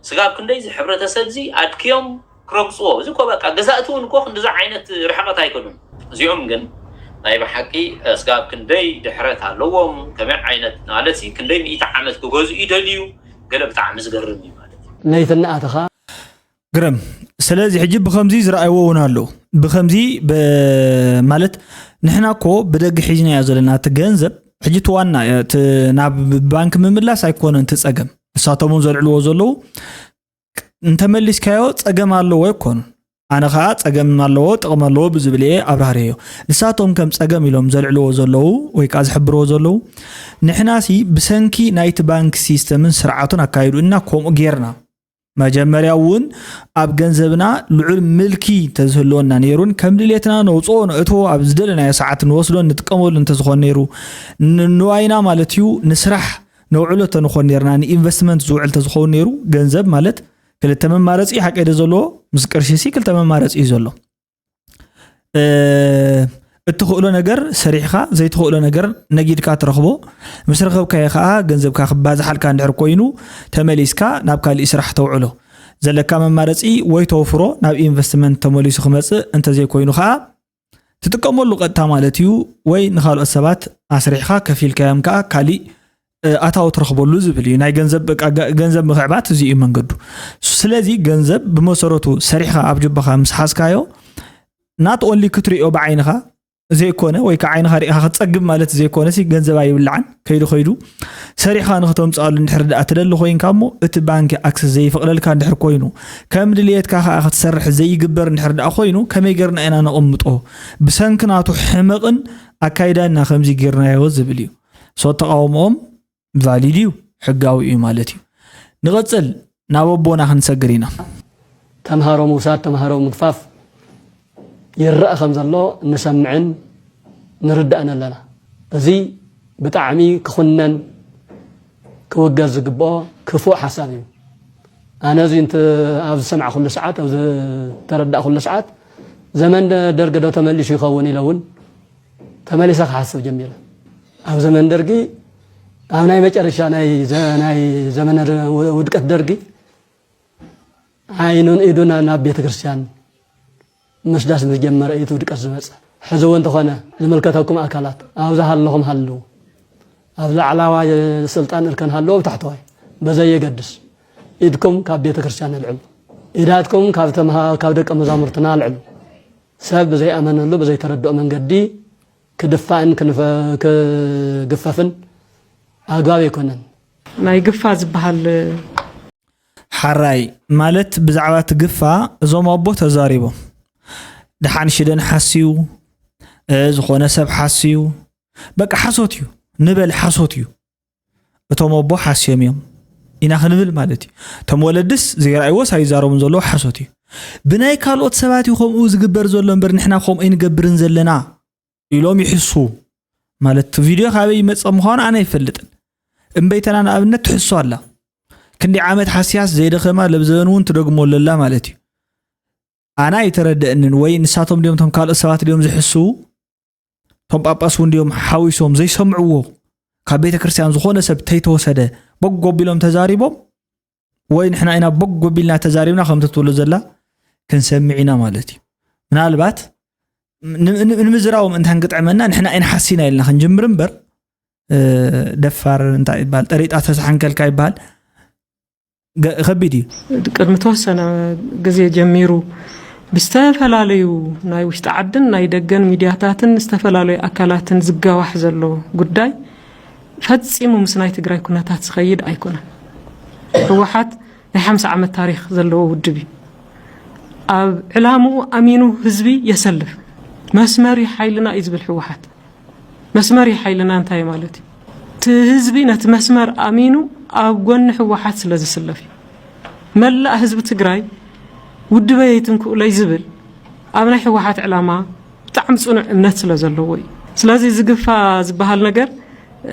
ስጋብ ክንደይ እዚ ሕብረተሰብ እዚ ኣድክዮም ክረግፅዎ እዚ እኮ በቃ ገዛእቲ እውን እኮ ክንድዚ ዓይነት ርሕቐት ኣይከዱን። እዚኦም ግን ናይ ብሓቂ ስጋብ ክንደይ ድሕረት ኣለዎም ከመይ ዓይነት ማለት ሲ ክንደይ ሚእቲ ዓመት ክገዝኡ ይደልዩ ገለ ብጣዕሚ ዝገርም እዩ ማለት እዩ። ናይተናኣተኻ ግርም ስለዚ ሕጂ ብከምዚ ዝረኣይዎ እውን ኣለዉ ብከምዚ ማለት ንሕና እኮ ብደገ ሒዝናዮ ዘለና እቲ ገንዘብ ሕጂ እቲ ዋና ናብ ባንክ ምምላስ ኣይኮነን እቲ ፀገም ንሳቶም እውን ዘልዕልዎ ዘለዉ እንተመሊስካዮ ፀገም ኣለዎ ኣይኮኑን ኣነ ከዓ ፀገም ኣለዎ ጥቕሚ ኣለዎ ብዝብል እየ ኣብራህርዮ ንሳቶም ከም ፀገም ኢሎም ዘልዕልዎ ዘለዉ ወይ ከዓ ዝሕብርዎ ዘለዉ ንሕናሲ ብሰንኪ ናይቲ ባንክ ሲስተምን ስርዓቱን ኣካይዱ እና ከምኡ ጌርና መጀመርያ እውን ኣብ ገንዘብና ልዑል ምልኪ እንተዝህልወና ነይሩን ከም ድሌትና ነውፅኦ ነእትዎ ኣብ ዝደለናዮ ሰዓት ንወስዶን ንጥቀመሉ እንተዝኾን ነይሩ ንዋይና ማለት እዩ ንስራሕ ነውዕሎ ተንኾን ነርና ንኢንቨስትመንት ዝውዕል ተዝኸውን ነይሩ ገንዘብ ማለት ክልተ መማረፂ ሓቀደ ዘለዎ ምስ ቅርሺ ሲ ክልተ መማረፂ እዩ ዘሎ እትኽእሎ ነገር ሰሪሕኻ ዘይትኽእሎ ነገር ነጊድካ ትረኽቦ ምስ ረኸብካዮ ከዓ ገንዘብካ ክባዝሓልካ እንድሕር ኮይኑ ተመሊስካ ናብ ካሊእ ስራሕ ተውዕሎ ዘለካ መማረፂ ወይ ተወፍሮ ናብ ኢንቨስትመንት ተመሊሱ ክመፅእ እንተዘይኮይኑ ከዓ ትጥቀመሉ ቀጥታ ማለት እዩ ወይ ንካልኦት ሰባት ኣስሪሕካ ከፊልካዮም ከዓ ካሊእ ኣታዊ ትረኽበሉ ዝብል እዩ ናይ ገንዘብ ገንዘብ ምክዕባት እዚ እዩ መንገዱ ስለዚ ገንዘብ ብመሰረቱ ሰሪሕካ ኣብ ጅባኻ ምስ ሓዝካዮ not only ክትሪኦ ብዓይንኻ ዘይኮነ ወይ ከዓ ዓይንኻ ሪኢኻ ክትፀግብ ማለት ዘይኮነ ሲ ገንዘብ ኣይብላዕን። ከይዱ ከይዱ ሰሪሕኻ ንክተምፅኣሉ እንድሕር ደኣ ትደሊ ኮይንካ እሞ እቲ ባንኪ ኣክሰስ ዘይፈቕደልካ እንድሕር ኮይኑ ከም ድልየትካ ከዓ ክትሰርሕ ዘይግበር እንድሕር ደኣ ኮይኑ ከመይ ጌርና ኢና ነቕምጦ? ብሰንኪ ናቱ ሕመቕን ኣካይዳና ከምዚ ጌርናዮ ዝብል እዩ። ሶ ተቃውሞኦም ቫሊድ እዩ፣ ሕጋዊ እዩ ማለት እዩ። ንቐጽል ናብ ኣቦና ክንሰግር ኢና። ተምሃሮ ምውሳድ ተምሃሮ ምግፋፍ ይረኣ ከም ዘሎ ንሰምዕን ንርዳእን ኣለና። እዚ ብጣዕሚ ክኹነን ክውገዝ ዝግብኦ ክፉእ ሓሳብ እዩ። ኣነ እዚ እንት ኣብ ዝሰማዕኩሉ ሰዓት ኣብ ዝተረዳእኩሉ ሰዓት ዘመን ደርጊ ዶ ተመሊሱ ይኸውን ኢለ እውን ተመሊሰ ክሓስብ ጀሚረ። ኣብ ዘመን ደርጊ ኣብ ናይ መጨረሻ ናይ ዘ- ናይ ዘመነ ደ- ውድቀት ደርጊ ዓይኑን ኢዱን ናብ ቤተ ክርስቲያን ምስዳስ ምስ ጀመረ እዩ እቲ ውድቀት ዝመፀ። ሕዚ እውን እንተኾነ ዝምልከተኩም ኣካላት ኣብ ዝሃለኹም ሃልው፣ ኣብ ላዕላዋይ ስልጣን እርከን ሃለዎ ኣብ ታሕተዋይ በዘየገድስ ኢድኩም ካብ ቤተ ክርስቲያን ኣልዕሉ፣ ኢዳትኩም ካብ ተምሃ ካብ ደቀ መዛሙርትና ኣልዕሉ። ሰብ ብዘይኣመነሉ ብዘይተረድኦ መንገዲ ክድፋእን ክንፈ- ክግፈፍን ኣግባብ ኣይኮነን። ናይ ግፋ ዝበሃል ሓራይ ማለት ብዛዕባ እቲ ግፋ እዞም ኣቦ ተዛሪቦም። ደሓን ሽደን ሓስዩ፣ እ፣ ዝኾነ ሰብ ሓስዩ፣ በቃ ሓሶት እዩ ንበል፣ ሓሶት እዩ። እቶም ኣቦ ሓስዮም እዮም ኢና ክንብል ማለት እዩ። እቶም ወለድስ ዘይረኣይዎስ ኣይዛረቡን ዘለዉ ሓሶት እዩ። ብናይ ካልኦት ሰባት እዩ ከምኡ ዝግበር ዘሎ እምበር ንሕና ከምኡ ኣይንገብርን ዘለና ኢሎም ይሕሱ። ማለት እቲ ቪድዮ ካበይ ይመጽእ ምዃኑ ኣነ ኣይፈልጥን። እምበይተና ንኣብነት ትሕሱ ኣላ። ክንደይ ዓመት ሓስያስ ዘይደኸማ ለብዘበን እውን ትደግሞ ለላ ማለት እዩ። ኣነ ኣይተረደእንን ወይ ንሳቶም ድዮም እቶም ካልኦት ሰባት ድዮም ዝሕስዉ? እቶም ጳጳስ እውን ድዮም ሓዊሶም ዘይሰምዕዎ ካብ ቤተ ክርስቲያን ዝኾነ ሰብ ተይተወሰደ በጎ ቢሎም ተዛሪቦም ወይ ንሕና ኢና በጎ ቢልና ተዛሪብና ከምቲ ትብሎ ዘላ ክንሰምዕ ኢና ማለት እዩ። ምናልባት ን- ን- ንምዝራቦም እንታን ክጥዕመና ንሕና ኣይንሓሲና ኢልና ክንጅምር እምበር እ፣ ደፋር እንታይ ይበሃል ጠሪጣ ተሳሓንከልካ ይበሃል ገ- ከቢድ እዩ። ቅድሚ ተወሰነ ግዜ ጀሚሩ ብዝተፈላለዩ ናይ ውሽጢ ዓድን ናይ ደገን ሚድያታትን ዝተፈላለዩ ኣካላትን ዝጋዋሕ ዘሎ ጉዳይ ፈጺሙ ምስ ናይ ትግራይ ኩነታት ዝኸይድ ኣይኮነን። ህወሓት ናይ ሓምሳ ዓመት ታሪክ ዘለዎ ውድብ እዩ። ኣብ ዕላምኡ ኣሚኑ ህዝቢ የሰልፍ። መስመሪ ሓይልና እዩ ዝብል ህወሓት። መስመሪ ሓይልና እንታይ ማለት እዩ? እቲ ህዝቢ ነቲ መስመር ኣሚኑ ኣብ ጎኒ ህወሓት ስለ ዝስለፍ እዩ። መላእ ህዝቢ ትግራይ ውድበይ ኣይትንክኡለይ ዝብል ኣብ ናይ ህወሓት ዕላማ ብጣዕሚ ፅኑዕ እምነት ስለ ዘለዎ እዩ። ስለዚ ዝግፋ ዝበሃል ነገር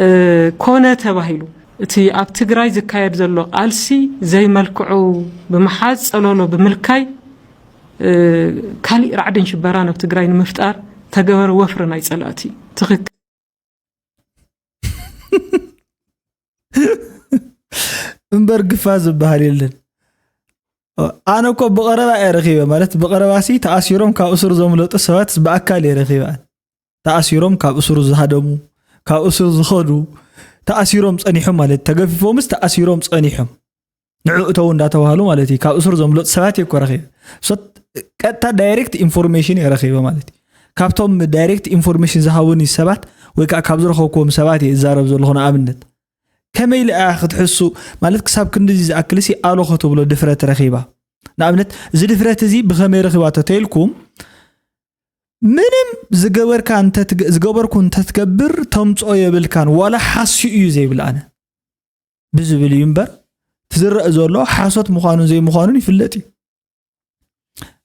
እ፣ ኮነ ተባሂሉ እቲ ኣብ ትግራይ ዝካየድ ዘሎ ቃልሲ ዘይመልክዑ ብምሓዝ ፀለሎ ብምልካይ እ፣ ካሊእ ራዕድን ሽበራን ኣብ ትግራይ ንምፍጣር ተገበረ ወፍሪ ናይ ፀላእቲ እዩ። ትኽክል። እምበር ግፋ ዝበሃል የለን። ኣነ እኮ ብቐረባ እየ ረኺበ ማለት ብቐረባ ሲ ተኣሲሮም ካብ እሱር ዘምለጡ ሰባት ብኣካል እየ ረኺበ። ተኣሲሮም ካብ እሱር ዝሃደሙ ካብ እሱር ዝኸዱ ተኣሲሮም ፀኒሖም ማለት ተገፊፎምስ ተኣሲሮም ፀኒሖም ንዑ እተው እንዳተባህሉ ማለት እዩ። ካብ እሱር ዘምለጡ ሰባት እየ እኮ ረኺበ። ሶ ቀጥታ ዳይሬክት ኢንፎርሜሽን እየ ረኺበ ማለት እዩ። ካብቶም ዳይሬክት ኢንፎርሜሽን ዝሃቡኒ ሰባት ወይ ከዓ ካብ ዝረኸብኩዎም ሰባት እየ ዝዛረብ ዘለኹ። ንኣብነት ከመይ ኢለ እያ ክትሕሱ ማለት ክሳብ ክንድዚ ዝኣክል ሲ ኣሎ ከተብሎ ድፍረት ረኺባ? ንኣብነት እዚ ድፍረት እዚ ብኸመይ ረኺባ ተተይልኩም ምንም ዝገበርካ እንተትገ- ዝገበርኩ እንተትገብር ተምፅኦ የብልካን ዋላ ሓስዩ እዩ ዘይብል ኣነ ብዝብል እዩ እምበር እቲ ዝረአ ዘሎ ሓሶት ምዃኑን ዘይምዃኑን ይፍለጥ እዩ።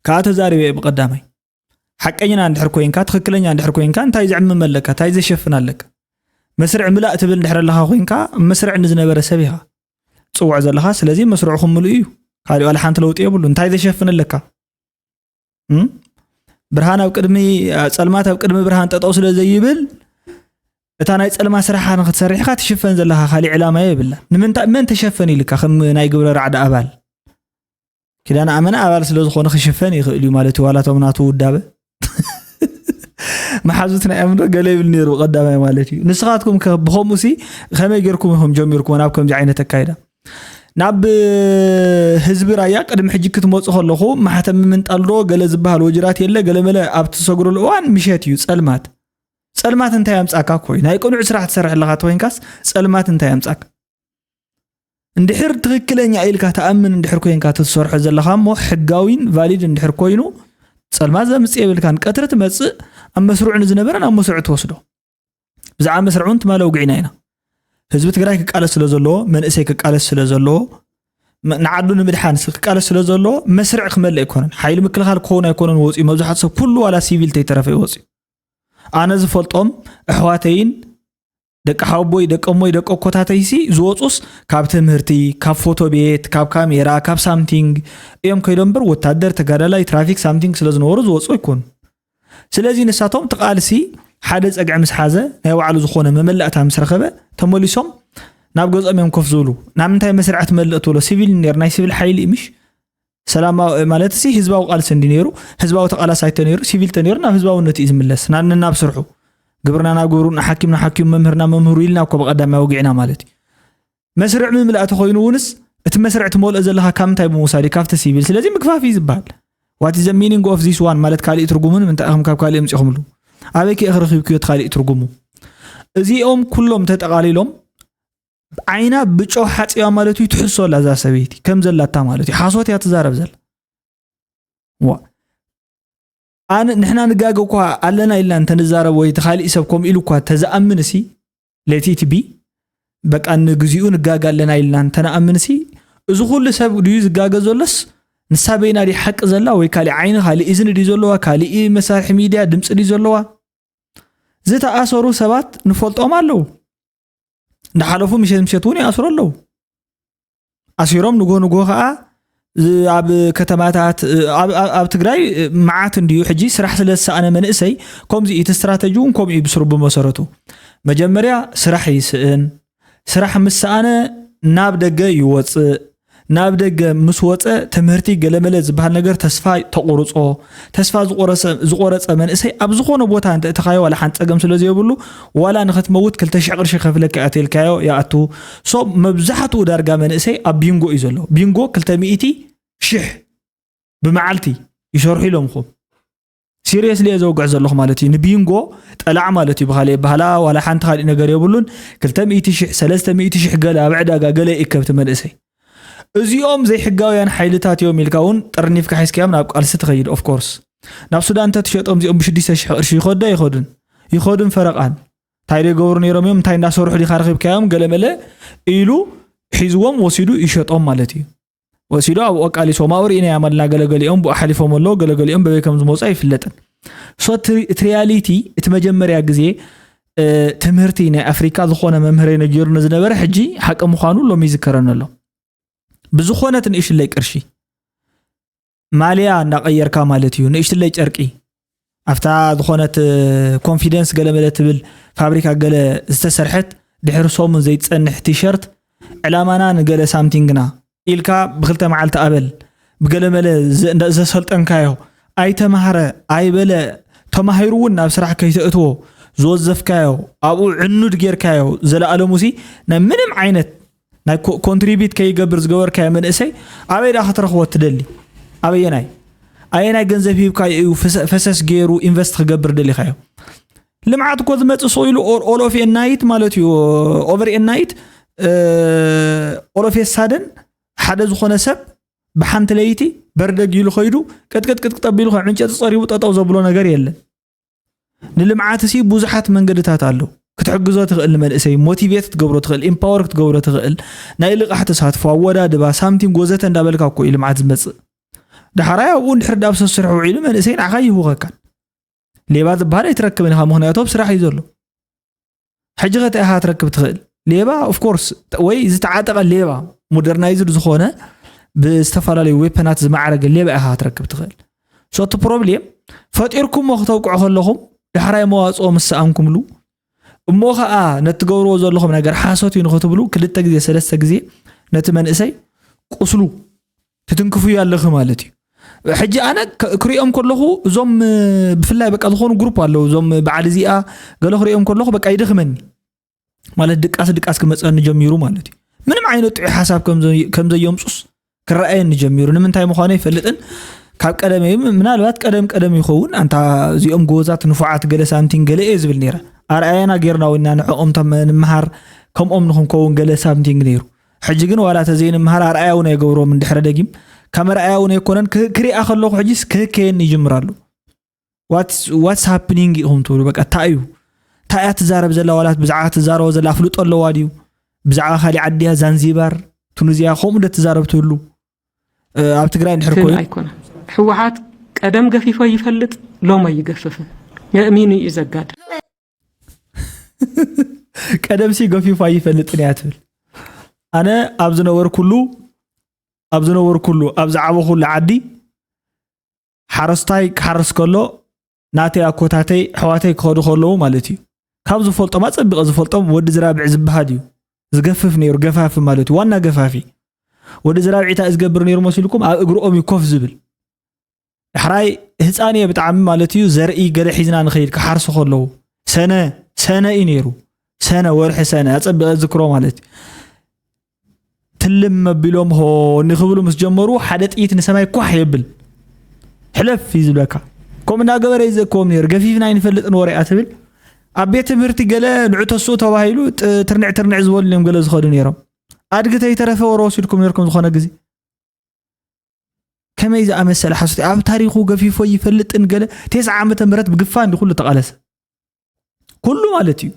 ከዓ ተዛሪበ እየ ብቐዳማይ ሓቀኛ እንድሕር ኮይንካ ትኽክለኛ እንድሕር ኮይንካ እንታይ ዘዕምም ኣለካ እንታይ ዘሸፍን ኣለካ? መስርዕ ምላእ ትብል እንድሕር ኣለካ ኮይንካ መስርዕ ንዝነበረ ሰብ ኢኻ ፅውዕ ዘለካ ስለዚ መስርዕኹም ምሉእ እዩ። ካሊእ ዋላ ሓንቲ ለውጢ የብሉ እንታይ ዘሸፍን ኣለካ? እም? ብርሃን ኣብ ቅድሚ ጸልማት ኣብ ቅድሚ ብርሃን ጠጠው ስለ ዘይብል እታ ናይ ጸልማት ስራሕኻ ንክትሰርሕ ኢኻ ትሽፈን ዘለኻ ካሊእ ዕላማ የብላ። ንምንታይ መን ተሸፈን ኢልካ ከም ናይ ግብረ ራዕዲ ኣባል ኪዳነ ኣመነ ኣባል ስለ ዝኾነ ክሽፈን ይኽእል እዩ ማለት እዩ ዋላ እቶም ናቱ ውዳበ መሓዙት ናይ ኣምዶ ገለ ይብል ነይሩ ቀዳማይ ማለት እዩ። ንስኻትኩም ከ ብኸምኡ ሲ ከመይ ጌርኩም ኢኹም ጀሚርኩም ናብ ከምዚ ዓይነት ኣካይዳ? ናብ ህዝቢ ራያ ቅድሚ ሕጂ ክትመፁ ከለኹ ማሕተም ምንጣል ዶ ገለ ዝበሃል ወጅራት የለ ገለ መለ ኣብ ትሰግሩሉ እዋን ምሸት እዩ፣ ጸልማት። ጸልማት እንታይ ኣምጻካ እኮ እዩ? ናይ ቅኑዕ ስራሕ ትሰርሕ ኣለኻ ተኮይንካስ ጸልማት እንታይ ኣምጻካ? እንድሕር ትኽክለኛ ኢልካ ተኣምን እንድሕር ኮይንካ ትሰርሖ ዘለኻ እሞ ሕጋዊን ቫሊድ እንድሕር ኮይኑ ጸልማት ዘምጽእ የብልካን። ቀትሪ ትመጽእ ኣብ መስርዑ ንዝነበረ ናብ መስርዑ ትወስዶ። ብዛዕባ መስርዕ እውን ትማሊ ኣውግዒና ኢና። ህዝቢ ትግራይ ክቃለስ ስለ ዘለዎ፣ መንእሰይ ክቃለስ ስለ ዘለዎ፣ መ- ንዓዱ ንምድሓን ስ- ክቃለስ ስለ ዘለዎ መስርዕ ክመልእ ኣይኮነን። ሓይሊ ምክልኻል ክኸውን ኣይኮነን ወፂኡ። መብዛሕትኡ ሰብ ኩሉ ዋላ ሲቪል ተይተረፈ እዩ ወፂኡ። ኣነ ዝፈልጦም ኣሕዋተይን ደቂ ሓወቦይ ደቂ እሞይ ደቂ ኣኮታተይሲ ዝወፁስ ካብ ትምህርቲ ካብ ፎቶ ቤት ካብ ካሜራ ካብ ሳምቲንግ እዮም ከይዶም እምበር ወታደር ተጋዳላይ ትራፊክ ሳምቲንግ ስለ ዝነበሩ ዝወፁ ኣይኮኑ። ስለዚ ንሳቶም እቲ ቃልሲ ሓደ ጸግዒ ምስ ሓዘ ናይ ባዕሉ ዝኾነ መመላእታ ምስ ረኸበ ተመሊሶም ናብ ገጾም እዮም ኮፍ ዝብሉ። ናብ ምንታይ መስርዕ ትመልእ ትብሎ? ሲቪል ነር ናይ ሲቪል ሓይሊ ምሽ ሰላማዊ ማለት ሲ ህዝባዊ ቃልሲ እንዲ ነይሩ ህዝባዊ ተቃላሳይ ተነይሩ ሲቪል ተነይሩ ናብ ህዝባውነት እዩ ዝምለስ። ናንና ናብ ስርሑ ግብርና ናብ ግብሩ ንሓኪም ንሓኪም መምህርና መምህሩ ኢልና እኮ ብቀዳማይ ወጊዕና ማለት እዩ። መስርዕ ምምላእ ተኮይኑ እውንስ እቲ መስርዕ ትመልኦ ዘለካ ካብ ምንታይ ብምውሳድ እዩ? ካብቲ ሲቪል። ስለዚ ምግፋፍ እዩ ዝበሃል። What is the meaning of this one ማለት ካሊእ ትርጉሙን ምንታይ ኢኹም ካብ ካሊእ ምፂኹምሉ ኣበይ ከ ረኺብክዮ እቲ ካሊእ ትርጉሙ? እዚኦም ኩሎም ተጠቃሊሎም ዓይና ብጨው ሓፂባ ማለት እዩ ትሕሶላ እዛ ሰበይቲ ከም ዘላታ ማለት እዩ። ሓሶት እያ ትዛረብ ዘላ። ዋ ኣነ ንሕና ንጋገ እኳ ኣለና ኢልና እንተንዛረብ ወይ እቲ ካሊእ ሰብ ከምኡ ኢሉ እኳ ተዝኣምን ሲ let it be በቃ ንግዚኡ ንጋገ ኣለና ኢልና እንተንኣምን ሲ እዚ ኩሉ ሰብ ድዩ ዝጋገ ዘሎስ ንሳ በይና ድዩ ሓቂ ዘላ ወይ ካሊእ ዓይኒ ካሊእ እዝኒ ድዩ ዘለዋ ካሊእ መሳርሒ ሚድያ ድምፂ ድዩ ዘለዋ? ዝተኣሰሩ ሰባት ንፈልጦም ኣለዉ። እንዳሓለፉ ምሸት ምሸት እውን ይኣስሩ ኣለዉ። ኣሲሮም ንጎ ንጎ ከዓ ኣብ ከተማታት ኣብ ትግራይ መዓት እንድዩ ሕጂ ስራሕ ስለ ዝሰኣነ መንእሰይ ከምዚ እቲ ስትራተጂ እውን ከምኡ እዩ ብስሩ ብመሰረቱ መጀመርያ ስራሕ ይስእን ስራሕ ምስ ሰኣነ ናብ ደገ ይወፅእ ናብ ደገ ምስ ወፀ ትምህርቲ ገለመለ ዝበሃል ነገር ተስፋ ተቑርፆ ተስፋ ዝቆረፀ መንእሰይ ኣብ ዝኾነ ቦታ እንተእተኻዮ ዋላ ሓንቲ ፀገም ስለ ዘይብሉ ዋላ ንኽትመውት ክልተ ሽሕ ቅርሺ ከፍለካ እያ ተልካዮ ይኣቱ። ሶ መብዛሕትኡ ዳርጋ መንእሰይ ኣብ ቢንጎ እዩ ዘሎ። ቢንጎ ክልተ ሚእቲ ሽሕ ብመዓልቲ ይሰርሑ ኢሎምኹም። ሲሪየስሊ እየ ዘውግዕ ዘለኹ ማለት እዩ። ንቢንጎ ጠላዕ ማለት እዩ። ብኻሊእ ኣባህላ ዋላ ሓንቲ ካሊእ ነገር የብሉን። ክልተ ሚእቲ ሽሕ ሰለስተ ሚእቲ ሽሕ ገለ ኣብ ዕዳጋ ገለ ይእከብ እቲ መንእሰይ። እዚኦም ዘይሕጋውያን ሓይልታት እዮም ኢልካ እውን ጠርኒፍካ ሒዝካዮም ናብ ቃልሲ ትኸይድ። ኦፍኮርስ ናብ ሱዳን እንተትሸጦም እዚኦም ብሽዱሽተ ሽሕ ቅርሺ ይኸዱ ኣይኸዱን? ይኸዱን ፈረቓን እንታይ ዶ ይገብሩ ነይሮም እዮም እንታይ እንዳሰርሑ ዲኻ ረኺብካዮም ገለመለ ኢሉ ሒዝዎም ወሲዱ ይሸጦም ማለት እዩ። ወሲዱ ኣብኡ ኣቃሊሶም ኣብኡ ርኢናዮም ኣለና። ገለገሊኦም ብኡ ሓሊፎም ኣለዉ፣ ገለገሊኦም በበይ ከም ዝመፁ ኣይፍለጥን። So እቲ ሪያሊቲ እቲ መጀመርያ ግዜ ትምህርቲ ናይ ኣፍሪካ ዝኾነ መምህረይ ነጊሩኒ ዝነበረ ሕጂ ሓቂ ምዃኑ ሎሚ ይዝከረኒ ኣሎ። ብዝኾነት ንእሽለይ ቅርሺ ማልያ እንዳቀየርካ ማለት እዩ ንእሽትለይ ጨርቂ ኣብታ ዝኾነት ኮንፊደንስ ገለመለ ትብል ፋብሪካ ገለ ዝተሰርሐት ድሕሪ ሰሙን ዘይትፀንሕ ቲሸርት ዕላማና ንገለ ሳምቲንግና ኢልካ ብክልተ መዓልቲ ኣበል ብገለመለ ዘሰልጠንካዮ ኣይተማህረ ኣይበለ ተማሂሩ እውን ናብ ስራሕ ከይተእትዎ ዝወዘፍካዮ ኣብኡ ዕኑድ ጌርካዮ ዘለኣለሙሲ ናይ ምንም ዓይነት ናይ ኮንትሪቢት ከይገብር ዝገበርካዮ መንእሰይ ኣበይ ደኣ ክትረኽቦ ትደሊ? ኣበየናይ ኣየናይ ገንዘብ ሂብካዮ እዩ ፈሰስ ገይሩ ኢንቨስት ክገብር ደሊኻዮ? ልምዓት እኮ ዝመፅእ ሰው ኢሉ ኦሎፌ ናይት ማለት እዩ። ኦቨር ናይት ኦሎፌ ሳደን ሓደ ዝኾነ ሰብ ብሓንቲ ለይቲ በርደግ ኢሉ ከይዱ ቅጥቅጥቅጥቅጥ ኣቢሉ ዕንጨቲ ፀሪቡ ጠጠው ዘብሎ ነገር የለን። ንልምዓት ሲ ብዙሓት መንገድታት ኣለዉ። ክትሕግዞ ትኽእል ንመንእሰይ ሞቲቬት ክትገብሮ ትኽእል ኢምፓወር ክትገብሮ ትኽእል ናይ ልቓሕ ተሳትፎ ኣወዳድባ ሳምቲንግ ወዘተ እንዳበልካ እኮ እዩ ልምዓት ዝመፅእ። ዳሕራይ ኣብኡ እንድሕር ዳብ ሰስርሑ ውዒሉ መንእሰይ ንዓኻ ይህውኸካን ሌባ ዝበሃል ኣይትረክብን ኢኻ ምኽንያቱ ኣብ ስራሕ እዩ ዘሎ። ሕጂ ከ እንታይ ኢኻ ክትረክብ ትኽእል? ሌባ ኦፍኮርስ ወይ ዝተዓጠቐ ሌባ ሞደርናይዝድ ዝኾነ ብዝተፈላለዩ ዌፐናት ዝማዕረገ ሌባ ኢኻ ክትረክብ ትኽእል። ሶ እቲ ፕሮብሌም ፈጢርኩሞ ክተውቅዑ ከለኹም ዳሕራይ መዋፅኦ ምስ ሰኣንኩምሉ እሞ ኸዓ ነቲ ትገብርዎ ዘለኹም ነገር ሓሶት እዩ ንኽትብሉ ክልተ ግዜ ሰለስተ ግዜ ነቲ መንእሰይ ቁስሉ ትትንክፍዮ ኣለኺ ማለት እዩ። ሕጂ ኣነ ክሪኦም ከለኹ እዞም ብፍላይ በቃ ዝኾኑ ግሩፕ ኣለዉ እዞም በዓል እዚኣ ገለ ክሪኦም ከለኹ በቃ ይደኽመኒ ማለት ድቃስ ድቃስ ክመፀኒ ጀሚሩ ማለት እዩ። ምንም ዓይነት ጥዑይ ሓሳብ ከም ዘ- ከም ዘየምፁስ ክረኣየኒ ጀሚሩ። ንምንታይ ምዃኑ ኣይፈልጥን። ካብ ቀደም እዩ፣ ምናልባት ቀደም ቀደም ይኸውን። ኣንታ እዚኦም ጎበዛት ንፉዓት ገለ ሳምቲንግ ገለ እየ ዝብል ነይረ። ኣርኣያና ጌርና ወይና ንዕኦም ተም- ንምሃር፣ ከምኦም ንኽንከውን ገለ ሳምቲንግ ነይሩ። ሕጂ ግን ዋላ ተዘይንምሃር ኣርኣያ እውን ኣይገብሮም። እንድሕረ ደጊም ከም ኣርኣያ እውን ኣይኮነን፣ ክህ- ክሪኣ ከለኹ ሕጂስ ክህከየኒ ይጅምር ኣሎ። ዋትስ ሃፕኒንግ ኢኹም ትብሉ? በቃ እንታይ እዩ? እንታይ እያ ትዛረብ ዘላ? ዋላት ብዛዕባ ትዛረቦ ዘላ ኣፍልጦ ኣለዋ ድዩ? ብዛዕባ ካሊእ ዓዲ እያ፣ ዛንዚባር፣ ቱኒዝያ፣ ከምኡ ዶ ትዛረብ ትህሉ? ኣብ ትግራይ እንድሕር ኮይኑ ኣይኮነን። ህወሓት ቀደም ገፊፎ ይፈልጥ፣ ሎም ኣይገፍፍን። የእሚኑ እዩ ዘጋድል። ቀደምሲ ገፊፎ ኣይፈልጥን እያ ትብል። ኣነ ኣብ ዝነበርኩሉ ኣብ ዝነበርኩሉ ኣብ ዝዓበኹሉ ዓዲ ሓረስታይ ክሓርስ ከሎ ናተይ ኣኮታተይ ኣሕዋተይ ክኸዱ ከለዉ ማለት እዩ። ካብ ዝፈልጦም ኣጸቢቐ ዝፈልጦም ወዲ ዝራብዕ ዝበሃል እዩ። ዝገፍፍ ነይሩ፣ ገፋፊ ማለት እዩ፣ ዋና ገፋፊ። ወዲ ዝራብዒ እንታይ እዩ ዝገብር ነይሩ መሲልኩም? ኣብ እግርኦም እዩ ኮፍ ዝብል። ዳሕራይ ህፃን እየ ብጣዕሚ ማለት እዩ፣ ዘርኢ ገለ ሒዝና ንኸይድ ክሓርሱ ከለዉ ሰነ ሰነ እዩ ነይሩ። ሰነ ወርሒ ሰነ ኣፀቢቐ ዝክሮ ማለት እዩ። ትልም መቢሎም ሆ ንክብሉ ምስ ጀመሩ ሓደ ጥይት ንሰማይ ኳሕ የብል። ሕለፍ እዩ ዝብለካ። ከምኡ እናገበረ እዩ ዘክዎም ነይሩ። ገፊፍና ኣይንፈልጥን ወረ እያ ትብል። ኣብ ቤት ትምህርቲ ገለ ንዑ ተስኡ ተባሂሉ ጥ- ትርንዕ ትርንዕ ዝበሉ እዮም ገለ ዝኸዱ ነይሮም። ኣድጊ ተይተረፈ ወረ ወሲድኩም ነይርኩም ዝኾነ ግዜ። ከመይ ዝኣመሰለ ሓሶት ኣብ ታሪኹ ገፊፎ ይፈልጥን ገለ። ቴስዓ ዓመተ ምህረት ብግፋ እንዲ ኩሉ ተቓለሰ ኩሉ ማለት እዩ።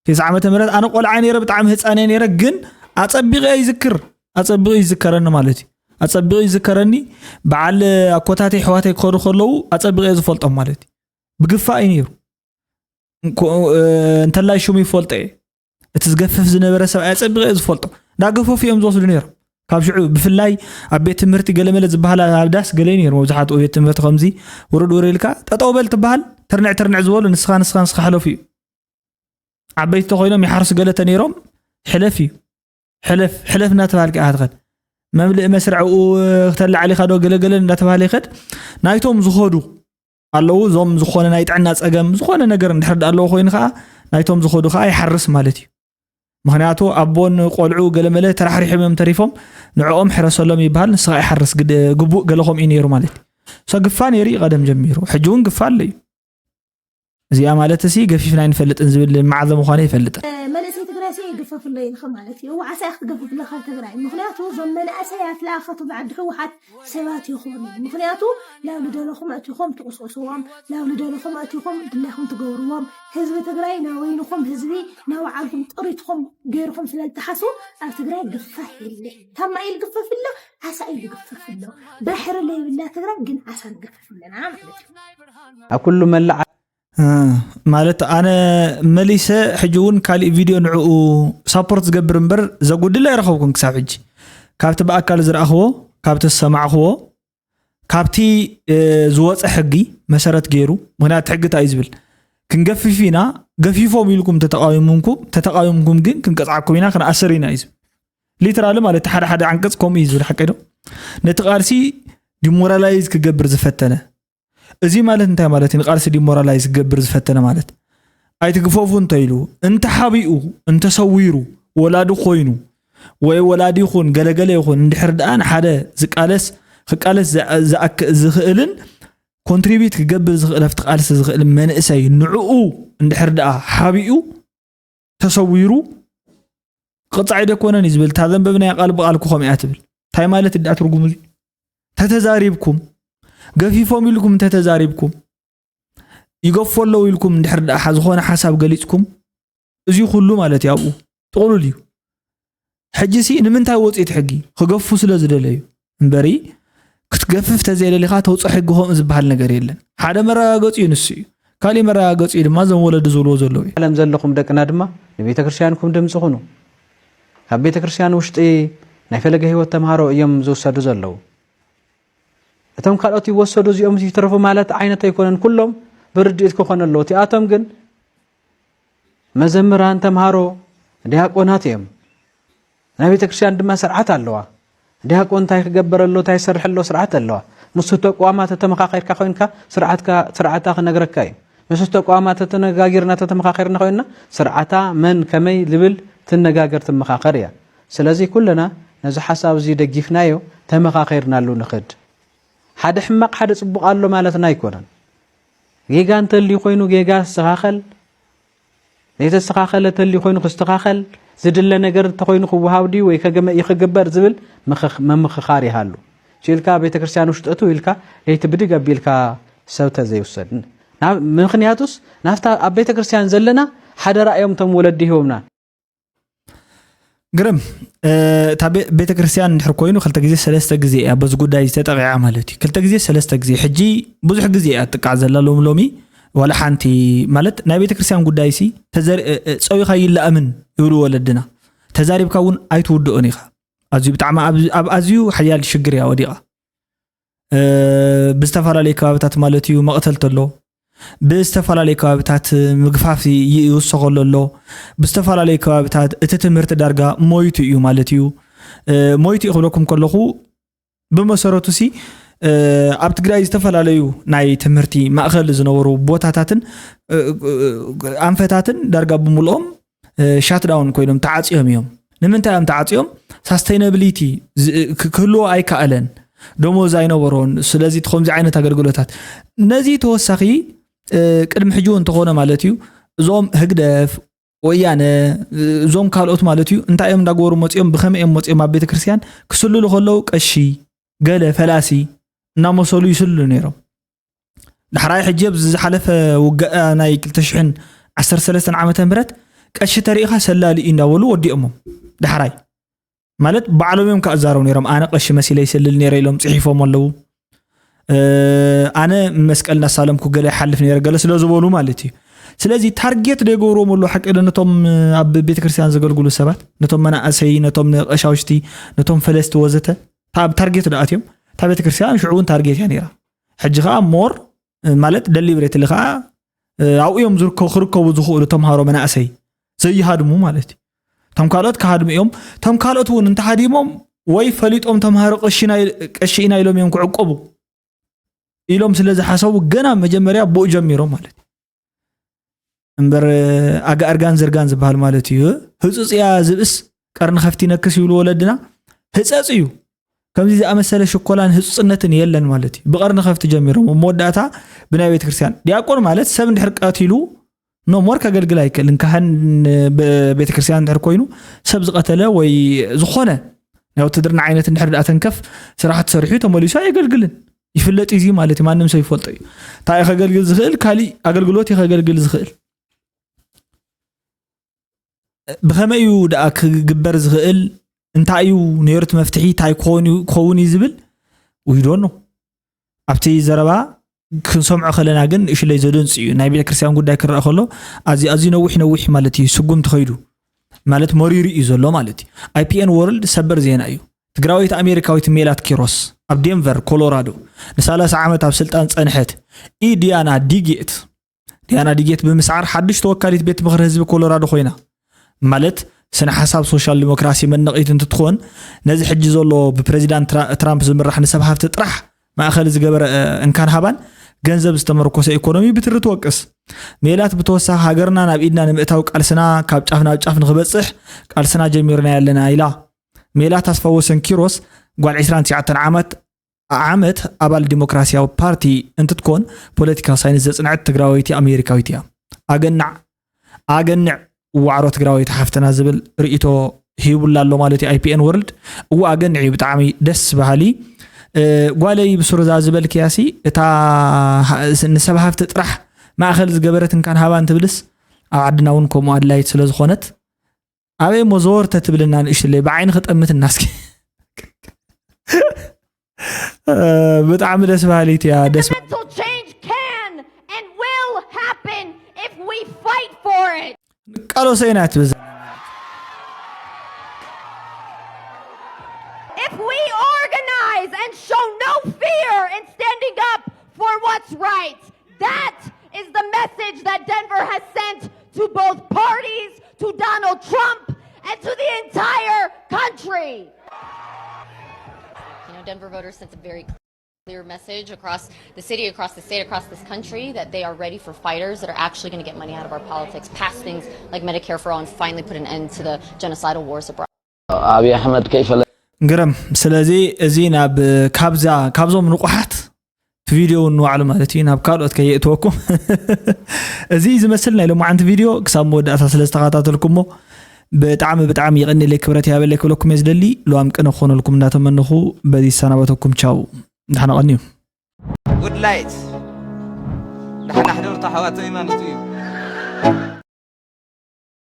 ቴስዓ ዓመተ ምህረት ኣነ ቆልዓ ነይረ፣ ብጣዕሚ ህፃን እየ ነይረ፣ ግን ኣፀቢቐ ይዝክር። ኣፀቢቑ ይዝከረኒ ማለት እዩ። ኣፀቢቑ ይዝከረኒ። በዓል ኣኮታተይ ኣሕዋተይ ክኸዱ ከለዉ ኣፀቢቐ እየ ዝፈልጦም ማለት እዩ። ብግፋ እዩ ነይሩ። እንኮ- እ፣ እንተላይ ሽሙ ይፈልጦ እየ። እቲ ዝገፍፍ ዝነበረ ሰብኣይ ኣፀቢቐ እየ ዝፈልጦ። እንዳገፈፉ እዮም ዝወስዱ ነይሮም። ካብ ሽዑ ብፍላይ ኣብ ቤት ትምህርቲ ገለመለ ዝበሃል ኣብ ዳስ ገለ ነይሩ። መብዛሕትኡ ቤት ትምህርቲ ከምዚ ውርድ ውር ኢልካ ጠጠው በል ትበሃል። ትርንዕ ትርንዕ ዝበሉ ንስኻ ንስኻ ንስኻ ሕለፉ እዩ። ዓበይቲ ተኮይኖም ይሓርሱ ገለ ተነይሮም ሕለፍ እዩ። ሕለፍ ሕለፍ እናተባሃልካ ኢኻ ትኸድ። መምልእ መስርዕኡ ክተላዕል ኢኻ ዶ ገለገለ እንዳተባሃለ ይኸድ። ናይቶም ዝኸዱ ኣለዉ። እዞም ዝኾነ ናይ ጥዕና ፀገም ዝኾነ ነገር እንድሕር ኣለዎ ኮይኑ ከዓ ናይቶም ዝኸዱ ከዓ ይሓርስ ማለት እዩ። ምክንያቱ ኣቦን ቆልዑ ገለመለ ተራሕሪሖም እዮም ተሪፎም። ንዕኦም ሕረሰሎም ይበሃል፣ ንስኻ ይሓርስ ግደ- ግቡእ ገለ ከምኡ እዩ ነይሩ ማለት እዩ። ሰግፋ ነይሩ እዩ ቀደም ጀሚሩ፣ ሕጂ እውን ግፋ ኣሎ እዩ። እዚኣ ማለት እሲ ገፊፍና ኣይንፈልጥን ዝብል መዓዘ ምዃነ ይፈልጥን። መንእሰይ ትግራይ ሲ ይግፈፍሎ ኢልኸ ማለት እዩ። እዋ ዓሳ ክትገፍፍለኻ ትግራይ ምክንያቱ እዞም መናእሰያት ለኣኸቱ ብዓዲ ህወሓት ሰባት ይኾኑ። ምክንያቱ ናብ ልደለኹም ኣእቲኹም ትቕስቕስዎም፣ ናብ ልደለኹም ኣእቲኹም ድላይኹም ትገብርዎም። ህዝቢ ትግራይ ናበይንኹም ህዝቢ ናባዕልኩም ጥሪትኹም ገይርኹም ስለ እትሓስቡ ኣብ ትግራይ ግፋሕ የለ። ታማ እዩ ዝግፈፍ ኣሎ፣ ዓሳ እዩ ዝግፈፍ ኣሎ። ባሕሪ ለይብላ ትግራይ ግን ዓሳ ንገፍፍ ኣለና ማለት እዩ። ኣብ ኩሉ መላዓ ማለት ኣነ መሊሰ ሕጂ እውን ካሊእ ቪድዮ ንዕኡ ሳፖርት ዝገብር እምበር ዘጉድል ኣይረኸብኩን ክሳብ ሕጂ። ካብቲ ብኣካል ዝረኣኽዎ፣ ካብቲ ዝሰማዕኽዎ፣ ካብቲ ዝወፀ ሕጊ መሰረት ገይሩ፣ ምክንያቱ ሕጊ እንታይ እዩ ዝብል? ክንገፍፍ ኢና፣ ገፊፎም ኢልኩም ተተቃዊምኩም ተተቃዊምኩም ግን ክንቀፅዓኩም ኢና፣ ክንኣስር ኢና እዩ ዝብል። ሊትራሊ ማለት ሓደ ሓደ ዓንቀፅ ከምኡ እዩ ዝብል ሓቂ ዶ? ነቲ ቃልሲ ዲሞራላይዝ ክገብር ዝፈተነ እዚ ማለት እንታይ ማለት እዩ? ንቃልሲ ዲሞራላይዝ ክገብር ዝፈተነ ማለት ኣይትግፈፉ እንተኢሉ እንተሓቢኡ እንተሰዊሩ ወላዲ ኮይኑ ወይ ወላዲ ይኹን ገለገለ ይኹን እንድሕር ደኣ ንሓደ ዝቃለስ ክቃለስ ዝኽእልን ኮንትሪቢት ክገብር ዝኽእል ኣብቲ ቃልሲ ዝኽእል መንእሰይ ንዕኡ እንድሕር ደኣ ሓቢኡ ተሰዊሩ ክቕፃዕ ኣይደኮነን እዩ ዝብል። እታ ዘንበብናያ ቃል ብቓል ክኾም እያ ትብል። እንታይ ማለት እዳ ትርጉሙ እዚ? ተተዛሪብኩም ገፊፎም ኢልኩም እንተተዛሪብኩም ይገፎ ኣለዉ ኢልኩም እንድሕር ደኣ ዝኾነ ሓሳብ ገሊፅኩም እዚ ኩሉ ማለት እዩ ኣብኡ ጥቕሉል እዩ። ሕጂ ሲ ንምንታይ ወፂት ሕጊ ክገፉ ስለ ዝደለዩ እምበሪ ክትገፍፍ ተዘይደሊኻ ተውፅኦ ሕጊ ከምኡ ዝበሃል ነገር የለን። ሓደ መረጋገፂ እዩ ንሱ እዩ። ካሊእ መረጋገፂ ድማ እዞም ወለዲ ዝብልዎ ዘለዉ እዩ። ዓለም ዘለኹም ደቅና ድማ ንቤተ ክርስቲያንኩም ድምፂ ኩኑ። ካብ ቤተ ክርስቲያን ውሽጢ ናይ ፈለገ ህይወት ተምሃሮ እዮም ዝውሰዱ ዘለዉ። እቶም ካልኦት ይወሰዱ እዚኦም ይትረፉ ማለት ዓይነት ኣይኮነን። ኩሎም ብርድኢት ክኾነ ኣለዎ። እቲኣቶም ግን መዘምራን፣ ተምሃሮ፣ ዲያቆናት እዮም። ናይ ቤተ ክርስቲያን ድማ ስርዓት ኣለዋ። ዲያቆን እንታይ ክገበር ኣሎ እንታይ ክሰርሕ ኣሎ ስርዓት ኣለዋ። ምስ ተቋማ ተተመኻኺርካ ኮይንካ ስርዓትካ ስርዓታ ክነግረካ እዩ። ምስ ተቋማ ተተነጋጊርና ተተመኻኺርና ኮይንና ስርዓታ መን ከመይ ልብል ትነጋገር ትመኻኸር እያ። ስለዚ ኩልና ነዚ ሓሳብ እዚ ደጊፍናዮ ተመኻኺርናሉ ንኽድ። ሓደ ሕማቕ ሓደ ጽቡቕ ኣሎ ማለትና ኣይኮነን። ጌጋ እንተልዩ ኮይኑ ጌጋ ዝስተኻኸል፣ ዘይተስተኻኸለ እንተልዩ ኮይኑ ክስተኻኸል፣ ዝድለ ነገር እንተኾይኑ ክወሃብ ድዩ ወይ ከገመ- ይኽግበር ዝብል ምኽኽ- ምምኽኻር ይሃሉ። ችኢልካ ቤተክርስትያን ውሽጠቱ ኢልካ ለይቲ ብድግ ኣቢልካ ሰብ ተዘይውሰድ። ናብ- ምኽንያቱስ ናብታ ኣብ ቤተክርስትያን ዘለና ሓደራ እዮም እቶም ወለዲ ሂቦምና። ግርም እ፣ እታ ቤ- ቤተክርስትያን እንድሕር ኮይኑ ክልተ ግዜ ሰለስተ ግዜ እያ በዚ ጉዳይ ዝተጠቂዓ ማለት እዩ። ክልተ ግዜ ሰለስተ ግዜ ሕጂ ብዙሕ ግዜ እያ ትጥቃዕ ዘላ። ሎም ሎሚ ዋላ ሓንቲ ማለት ናይ ቤተክርስትያን ጉዳይ ሲ ተዘር- እ፣ እ፣ ፀዊኻ ይላእምን ይብሉ ወለድና። ተዛሪብካ እውን ኣይትውድኦን ኢኻ። ኣዝዩ ብጣዕሚ ኣብ- ኣብ ኣዝዩ ሓያል ሽግር እያ ወዲቓ። እ፣ ብዝተፈላለዩ ከባብታት ማለት እዩ መቕተልቲ ኣሎ። ብዝተፈላለዩ ከባብታት ምግፋፍ ይ- ይውሰኸሉ ኣሎ። ብዝተፈላለዩ ከባብታት እቲ ትምህርቲ ዳርጋ ሞይቱ እዩ ማለት እዩ። እ፣ ሞይቱ እዩ ክብለኩም ከለኹ ብመሰረቱ ሲ እ፣ ኣብ ትግራይ ዝተፈላለዩ ናይ ትምህርቲ ማእኸል ዝነበሩ ቦታታትን እ፣ እ፣ ኣንፈታትን ዳርጋ ብምልኦም ሻትዳውን ኮይኖም ተዓፅዮም እዮም። ንምንታይ እዮም ተዓፅዮም? ሳስተይነብሊቲ ክህልዎ ኣይከኣለን። ደሞዝ ኣይነበሮን። ስለዚ እቲ ከምዚ ዓይነት ኣገልግሎታት ነዚ ተወሳኺ እ፣ ቅድሚ ሕጂ እውን እንተኾነ ማለት እዩ እዞም ህግደፍ ወያነ እ፣ እዞም ካልኦት ማለት እዩ እንታይ እዮም እንዳገበሩ መፂኦም ብኸመይ እዮም መፂኦም ኣብ ቤተክርስትያን ክስልሉ ከለዉ ቀሺ ገለ ፈላሲ እናመሰሉ ይስልሉ ነይሮም። ዳሕራይ ሕጂ ኣብዚ ዝሓለፈ ውግእ ናይ ክልተ ሽሕን ዓሰርተ ሰለስተን ዓመተ ምህረት ቀሺ ተሪኢኻ ሰላሊ እዩ እንዳበሉ ወዲኦሞም። ዳሕራይ ማለት ባዕሎም እዮም ክዛረቡ ነይሮም። ኣነ ቀሺ መሲለ ይሰልል ነይረ ኢሎም ፅሒፎም ኣለዉ። እ፣ ኣነ መስቀል እናሳለምኩ ገለ ይሓልፍ ነይረ ገለ ስለ ዝበሉ ማለት እዩ። ስለዚ ታርጌት ዶ ይገብርዎም ኣለዉ ሓቂ ዶ ነቶም ኣብ ቤተክርስትያን ዘገልግሉ ሰባት፣ ነቶም መናእሰይ፣ ነቶም ቀሻውሽቲ፣ ነቶም ፈለስቲ ወዘተ ኣብ ታርጌት ዶ ኣትዮም? እታ ቤተክርስትያን ሽዑ እውን ታርጌት እያ ነይራ። ሕጂ ከዓ ሞር ማለት ደሊብሬትሊ ከዓ ኣብኡ እዮም ዝርከቡ ክርከቡ ዝኽእሉ ተምሃሮ መናእሰይ ዘይሃድሙ ማለት እዩ። እቶም ካልኦት ክሃድሙ እዮም። እቶም ካልኦት እውን እንተሃዲሞም ወይ ፈሊጦም ተምሃሮ ቀሺ ኢና ኢሎም እዮም ክዕቆቡ ኢሎም ስለ ዝሓሰቡ ገና መጀመርያ ብኡ ጀሚሮም ማለት እዩ። እምበር ኣጋ እርጋን ዝርጋን ዝበሃል ማለት እዩ። ህፁፅ እያ ዝብእስ ቀርኒ ከፍቲ ነክስ ይብሉ ወለድና። ህፀፅ እዩ። ከምዚ ዝኣመሰለ ሽኮላን ህፁፅነትን የለን ማለት እዩ። ብቐርኒ ከፍቲ ጀሚሮም ኣብ መወዳእታ ብናይ ቤተክርስትያን ዲያቆን ማለት ሰብ እንድሕር ቀቲሉ ኖ ሞር ከገልግል ኣይክእልን። ካህን ቤተክርስትያን እንድሕር ኮይኑ ሰብ ዝቐተለ ወይ ዝኾነ ናይ ውትድርና ዓይነት እንድሕር ደኣ ተንከፍ ስራሕ ተሰሪሑ ተመሊሱ ኣየገልግልን። ይፍለጥ እዩ ማለት እዩ። ማንም ሰብ ይፈልጦ እዩ። እንታይ እዩ ከገልግል ዝኽእል? ካሊእ ኣገልግሎት እዩ ከገልግል ዝኽእል። ብኸመይ እዩ ደኣ ክግበር ዝኽእል? እንታይ እዩ ነይሩ እቲ መፍትሒ? እንታይ ክኸውን እዩ- ክኸውን እዩ ዝብል ውይዶኖ ኣብቲ ዘረባ ክንሰምዖ ከለና ግን ንእሽለይ ዘደንፅ እዩ። ናይ ቤተክርስትያን ጉዳይ ክረአ ከሎ ኣዚ ኣዝዩ ነዊሕ ነዊሕ ማለት እዩ ስጉም ትኸይዱ ማለት መሪሩ እዩ ዘሎ ማለት እዩ። ኣይፒኤን ወርልድ ሰበር ዜና እዩ። ትግራዊት ኣሜሪካዊት ሜላት ኪሮስ ኣብ ዴንቨር ኮሎራዶ ንሳላሳ ዓመት ኣብ ስልጣን ፀንሐት ኢዲያና ዲጌት ዲያና ዲጌት ብምስዓር ሓድሽ ተወካሊት ቤት ምኽሪ ህዝቢ ኮሎራዶ ኮይና። ማለት ስነ ሓሳብ ሶሻል ዲሞክራሲ መነቒት እንትትኾን ነዚ ሕጂ ዘሎ ብፕሬዚዳንት ትራምፕ ዝምራሕ ንሰብ ሃፍቲ ጥራሕ ማእኸል ዝገበረ እንካን ሃባን ገንዘብ ዝተመርኮሰ ኢኮኖሚ ብትሪ ትወቅስ። ሜላት ብተወሳኺ ሃገርና ናብ ኢድና ንምእታው ቃልስና ካብ ጫፍ ናብ ጫፍ ንክበፅሕ ቃልስና ጀሚርና ያለና ኢላ። ሜላት ኣስፋወሰን ኪሮስ ጓል ዕስራን ትሽዓተን ዓመት ዓመት ኣባል ዲሞክራሲያዊ ፓርቲ እንትትኮን ፖለቲካዊ ሳይንስ ዘፅንዐት ትግራወይቲ ኣሜሪካዊት እያ። ኣገናዕ ኣገንዕ ዋዕሮ ትግራወይቲ ሓፍትና ዝብል ርእይቶ ሂቡላ ኣሎ ማለት እዩ ኣይፒኤን ወርልድ። እዋ ኣገንዕ እዩ ብጣዕሚ ደስ በሃሊ። ጓለይ ብሱርዛ ዝበልክያሲ እታ ንሰብ ሃፍቲ ጥራሕ ማእኸል ዝገበረት እንካን ሃባን ትብልስ ኣብ ዓድና እውን ከምኡ ኣድላይት ስለዝኾነት ኣበይ እሞ ዘወር ተትብልና ንእሽትለይ ብዓይኒ ክጠምትና እስኪ። ብጣዕሚ ደስ በሃሊት እያ። ደስ Fundamental change can and will happen if we fight for it. ቃሎሰ ኢና ትብል ዘላ። If we organize and show no fear in standing up for what's right, that is the message that Denver has sent to both parties, to Donald Trump, and to the entire country. You know, Denver voters sent a very clear message across the city, across the state, across this country that they are ready for fighters that are actually going to get money out of our politics, pass things like Medicare for All, and finally put an end to the genocidal wars abroad. ኣብይ ኣሕመድ ከይፈለ ግርም። ስለዚ እዚ ናብ ካብዛ ካብዞም ንቑሓት ቪድዮ ንዋዕሉ ማለት እዩ፣ ናብ ካልኦት ከየእትወኩም። እዚ ዝመስል ናይ ሎማዓንቲ ቪድዮ ክሳብ መወዳእታ ስለ ዝተኸታተልኩሞ ብጣዕሚ ብጣዕሚ ይቐኒለይ፣ ክብረት ያበለይ ክብለኩም እየ ዝደሊ። ልዋም ቅነ ክኾነልኩም እንዳተመንኹ በዚ ይሰናበተኩም። ቻው፣ ደሓና ቀንዩ። ጉድ ላይት። ደሓና ሕደሩ ኣሕዋተይ ማለት እዩ።